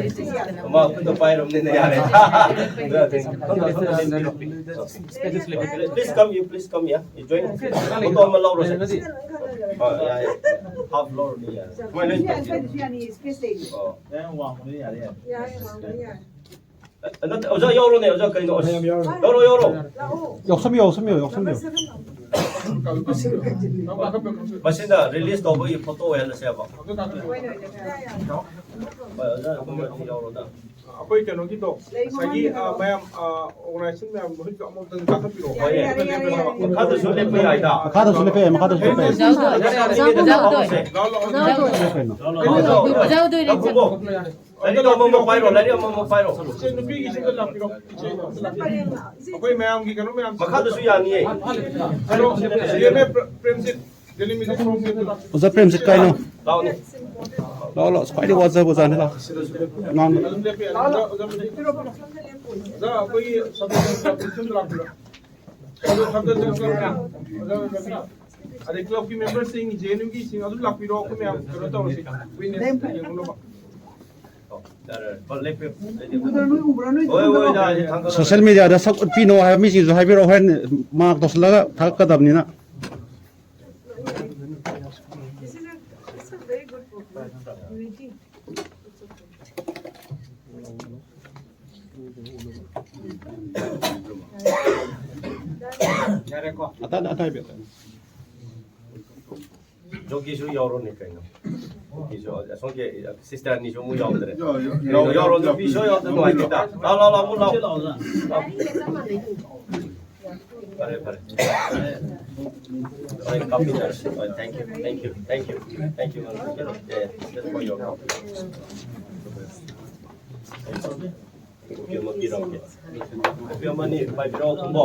ꯃꯥ ꯈꯨꯠꯇ ꯄꯥꯏꯔꯕꯅꯤꯅ ꯌꯥꯔꯦ꯫ Please come, you please come here. You join. Photo ꯑꯃ ꯂꯧꯔꯣ, ꯁꯦ꯫ ꯍꯣꯏ, ꯌꯥꯏ, ꯌꯥꯏ꯫ ꯍꯥꯐ ꯂꯧꯔꯅꯤ, ꯌꯥꯏ꯫ ꯁꯨꯃꯥꯏꯅ ꯂꯣꯏ ꯇꯧꯁꯦ꯫ ꯑꯣ꯫ ꯌꯥꯏ, ꯋꯥꯡꯕꯅꯤ, ꯌꯥꯔꯦ, ꯌꯥꯔꯦ꯫ ꯌꯥꯏ, ꯋꯥꯡꯕꯅꯤ, ꯌꯥꯏ꯫ ꯑ, ꯅꯠꯇꯦ, ꯑꯣꯖꯥ ꯌꯥꯎꯔꯣꯅꯦ, ꯑꯣꯖꯥ, ꯀꯩꯅꯣ? ꯑꯁ, ꯌꯥꯝ ꯌꯥꯎꯔꯦ꯫ ꯌꯥꯎꯔꯣ, ꯌꯥꯎꯔꯣ꯫ ꯂꯥꯛꯑꯣ꯫ ꯌꯥꯎꯁꯟꯕꯤꯌꯨ, ꯌꯥꯎꯁꯟꯕꯤꯌꯨ, ꯌꯥꯎꯁꯟꯕꯤꯌꯨ꯫ ꯅꯝꯕꯔ ꯁꯚꯦꯟ ꯂꯥꯛꯑꯣ꯫ ꯃꯁꯤꯅ ꯔꯤꯂꯤꯁ ꯇꯧꯕꯒꯤ ꯐꯣꯇꯣ ꯑꯣꯏꯍꯜꯂꯁꯦꯕ꯫ ꯍꯣꯏ, ꯑꯣꯖꯥ, ꯀꯨꯝꯕꯗꯤ ꯌꯥꯎꯔꯣꯗ꯫ ꯑꯩꯈꯣꯏ ꯀꯩꯅꯣꯒꯤꯗꯣ, ꯉꯁꯥꯏꯒꯤ, ꯑ, ꯃꯌꯥꯝ, ꯑ, ꯑꯣꯔꯒꯅꯥꯏꯖꯦꯁꯟ ꯃꯌꯥꯝ ꯃꯍꯨꯠ ꯑꯃꯨꯛꯇꯪ ꯀꯥꯈꯠꯄꯤꯔꯛꯑꯣ꯫ ꯍꯣꯏ, ꯌꯥꯏ, ꯌꯥꯏ, ꯌꯥꯏ, ꯌꯥꯏ꯫ ꯃꯈꯥꯗꯁꯨ ꯂꯦꯞꯄ ꯌꯥꯏꯗ꯫ ꯃꯈꯥꯗꯁꯨ ꯂꯦꯞꯄ ꯌꯥꯏ, ꯃꯈꯥꯗꯁꯨ ꯂꯦꯞꯄ ꯌꯥꯏ꯫ ꯂꯥꯛꯑꯣ, ꯂꯥꯛꯑꯣ, ꯂꯥꯛꯑꯣ꯫ ꯂꯥꯛꯑꯣ, ꯂꯥꯛꯑꯣ꯫ ꯂꯥꯏꯔꯤꯛ ꯑꯃꯃꯝ ꯄꯥꯏꯔꯣ, ꯂꯥꯏꯔꯤꯛ ꯑꯃꯃꯝ ꯄꯥꯏꯔꯣ꯫ ꯏꯆꯦ, ꯅꯨꯄꯤꯒꯤꯁꯤꯗ ꯂꯥꯛꯄꯤꯔꯣ, ꯏꯆꯦ, ꯑꯝꯇ ꯂꯥꯛꯄꯤꯔꯣ꯫ ꯑꯩꯈꯣꯏ ꯃꯌꯥꯝꯒꯤ ꯀꯩꯅꯣ ꯃꯌꯥꯝ ꯃꯈꯥꯗꯁꯨ ꯌꯥꯅꯤꯌꯦ꯫ ꯀꯩꯅꯣ, ꯁꯤ M A Premjit, Delhi music ꯐꯣꯔꯝꯒꯤ ꯑꯝꯇ ꯂꯥꯛꯄꯤꯔꯣ꯫ ꯑꯣꯖꯥ ꯄ꯭ꯔꯦꯝꯖꯤꯠ ꯀꯥꯏꯅꯣ? ꯂꯥꯛꯑꯣꯅꯦ꯫ ꯂꯥꯛꯑꯣ, ꯂꯥꯛꯑꯣ꯫ ꯈ꯭ꯋꯥꯏꯗꯒꯤ ꯋꯥꯖꯕ ꯑꯣꯖꯥꯅꯤ, ꯂꯥꯛꯑꯣ꯫ ꯉꯥꯡꯕ꯫ ꯑꯗꯨꯝ ꯂꯦꯞꯄ ꯌꯥꯅꯤ꯫ ꯑꯣꯖꯥ, ꯑꯣꯖꯥ ꯃꯅꯤꯡ꯫ ꯑꯣꯖꯥ, ꯑꯩꯈꯣꯏꯒꯤ ꯁꯕꯖꯦꯛ ꯁꯕꯖꯦꯛ ꯑꯝꯇ ꯂꯥꯛꯄꯤꯔꯣ꯫ ꯑꯗꯨ ꯁꯕꯖꯦꯛ ꯑꯝꯇ ꯂꯥꯛꯄꯤꯔꯣ꯫ ꯑꯣꯖꯥ ꯔꯕꯤ꯫ ꯑꯗꯩ ꯀ꯭ꯂꯕꯀꯤ ꯃꯦꯝꯕꯔꯁꯤꯡ, ꯖꯦ ꯑꯦꯟ ꯌꯨꯒꯤꯁꯤꯡ ꯑꯗꯨꯝ ꯂꯥꯛꯄꯤꯔꯣ, ꯑꯩꯈꯣꯏ ꯃꯌꯥꯝ ꯀꯩꯅꯣ ꯇꯧꯔꯁꯤ, ꯋꯤꯠꯅꯦꯁ ꯌꯦꯡꯅꯕ꯫ ꯍꯣꯏ, ꯍꯣꯏ, ꯍꯣꯏ, ꯊꯥꯡꯒꯠꯂꯣ꯫ ꯁꯣꯁꯦꯜ ꯃꯦꯗꯤꯌꯥꯗ ꯁꯛ ꯎꯠꯄꯤꯅꯣ ꯍꯥꯏꯕ ꯃꯤꯁꯤꯡꯁꯨ ꯍꯥꯏꯕꯤꯔꯛꯑꯣ, ꯍꯣꯔꯦꯟ mark ꯇꯧꯁꯤꯜꯂꯒ ꯊꯥꯒꯠꯀꯗꯕꯅꯤꯅ꯫ This is a, this is a very good program. Unity. ꯌꯥꯔꯦꯀꯣ꯫ ꯑꯇꯥ ꯑꯇꯥ ꯍꯥꯏꯕꯤꯌꯨ꯫ ꯖꯣꯀꯤꯁꯨ ꯌꯥꯎꯔꯣꯅꯦ ꯀꯩꯅꯣ꯫ ꯖꯣꯀꯤꯁꯨ, ꯑꯁꯣꯝꯒꯤ ꯁꯤꯁꯇꯔ ꯑꯅꯤꯁꯨ ꯑꯃꯨꯛ ꯌꯥꯎꯗ꯭ꯔꯦ꯫ ꯀꯩꯅꯣ, ꯌꯥꯎꯔꯣ, ꯅꯨꯄꯤꯁꯨ ꯌꯥꯎꯗ꯭ꯔꯦ, ꯅꯨꯡꯉꯥꯏꯇꯦꯗ꯫ ꯂꯥꯎ, ꯂꯥꯎ, ꯂꯥꯎ, ꯑꯃꯨꯛ ꯂꯥꯎ꯫ ꯐꯔꯦ, ꯐꯔꯦ꯫ ꯍꯣꯏ, ꯀꯥꯞꯄꯤꯟꯅꯔꯁꯤ꯫ ꯍꯣꯏ, thank you, thank you, thank you, thank you, thank you, ꯀꯩꯅꯣ, ꯑꯦ, just for your copy꯫ Copy ꯑꯃ ꯄꯤꯔꯝꯒꯦ꯫ ꯀꯣꯄꯤ ꯑꯃ ꯑꯅꯤ ꯄꯥꯏꯕꯤꯔꯛꯑꯣ, ꯈꯨꯝꯕꯣ꯫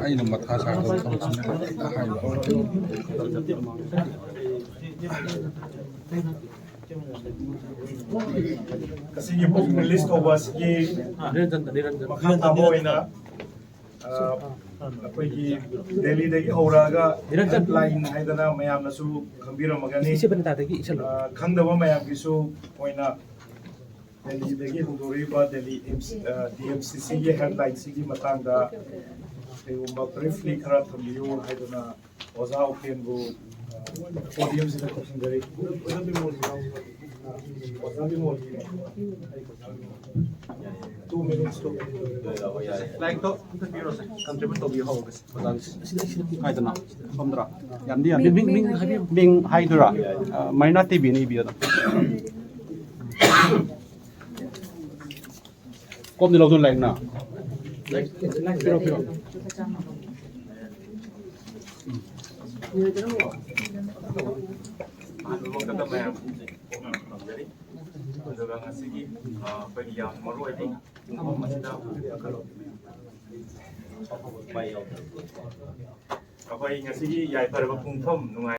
ꯑꯩꯅ ꯃꯊꯥ ꯁꯥꯔꯒ ꯊꯕꯛꯁꯤꯡ ꯍꯥꯏꯕ꯫ ꯑꯁꯤꯒꯤ ꯕꯨꯛ ꯔꯤꯂꯤꯁ ꯇꯧꯕ ꯑꯁꯤꯒꯤ ꯃꯈꯥ ꯇꯥꯕ ꯑꯣꯏꯅ, ꯑ, ꯑꯩꯈꯣꯏꯒꯤ ꯗꯦꯜꯂꯤꯗꯒꯤ ꯍꯧꯔꯛꯑꯒ ꯍꯦꯜꯞꯂꯥꯏꯟ ꯍꯥꯏꯗꯅ ꯃꯌꯥꯝꯅꯁꯨ ꯈꯪꯕꯤꯔꯝꯃꯒꯅꯤ꯫ ꯑ, ꯈꯪꯗꯕ ꯃꯌꯥꯝꯒꯤꯁꯨ ꯑꯣꯏꯅ ꯗꯦꯜꯂꯤꯗꯒꯤ ꯍꯧꯗꯣꯔꯛꯏꯕ ꯗꯦꯜꯂꯤ ꯗꯤ ꯑꯦꯝ ꯁꯤ ꯁꯤꯒꯤ ꯍꯦꯜꯞꯂꯥꯏꯟꯁꯤꯒꯤ ꯃꯇꯥꯡꯗ ꯀꯩꯒꯨꯝꯕ ꯕ꯭ꯔꯤꯐꯂꯤ ꯈꯔ ꯊꯝꯕꯤꯌꯨ ꯍꯥꯏꯗꯨꯅ ꯑꯣꯖꯥ ꯎꯀꯦꯟꯕꯨ ꯄꯣꯗꯤꯌꯝꯁꯤꯗ ꯀꯧꯁꯤꯟꯖꯔꯤ꯫ ꯑꯣꯖꯥ ꯕꯤꯃꯣꯜꯒꯤ, ꯑꯣꯖꯥ ꯕꯤꯃꯣꯜꯒꯤ two minutes, two minutes. ꯂꯥꯏꯔꯤꯛꯇꯣ ꯑꯝꯇ ꯄꯤꯔꯣꯁꯦ, ꯀꯟꯇ꯭ꯔꯤꯕ꯭ꯌꯨꯠ ꯇꯧꯕꯤꯌꯨ ꯍꯧꯔꯒꯁꯦ꯫ ꯑꯣꯖꯥꯒꯤ ꯁꯤ, ꯁꯤ, ꯁꯤ ꯀꯥꯏꯗꯅ ꯐꯝꯗ꯭ꯔꯥ? ꯌꯥꯝꯗꯤ ꯌꯥꯝꯗꯤ ꯃꯤꯡ, ꯃꯤꯡ, ꯃꯤꯡ ꯍꯥꯏꯕꯤꯌꯨ꯫ ꯃꯤꯡ ꯍꯥꯏꯗꯨꯔꯥ? ꯑ, ꯃꯔꯤꯅꯥ ꯇꯤꯚꯤꯅ ꯏꯕꯤꯌꯣ ꯑꯗꯨꯝ꯫ ꯀꯣꯝꯗꯤ ꯂꯧꯗꯨꯅ ꯂꯥꯏꯔꯤꯛꯅ꯫ ꯂꯥꯏꯔꯤꯛ, ꯂꯥꯏꯔꯤꯛ ꯄꯤꯔꯣ, ꯄꯤꯔꯣ꯫ ꯑꯍꯥꯟꯕꯃꯛꯇꯗ ꯃꯌꯥꯝ ꯈꯨꯔꯨꯝꯖꯔꯤ꯫ ꯑꯗꯨꯒ ꯉꯁꯤꯒꯤ, ꯑ, ꯑꯩꯈꯣꯏꯒꯤ ꯌꯥꯝ ꯃꯔꯨ ꯑꯣꯏꯕ ꯄꯨꯡꯐꯝ ꯑꯁꯤꯗ ꯑꯩꯈꯣꯏ ꯉꯁꯤꯒꯤ ꯌꯥꯏꯐꯔꯕ ꯄꯨꯡꯐꯝ ꯅꯨꯡꯉꯥꯏ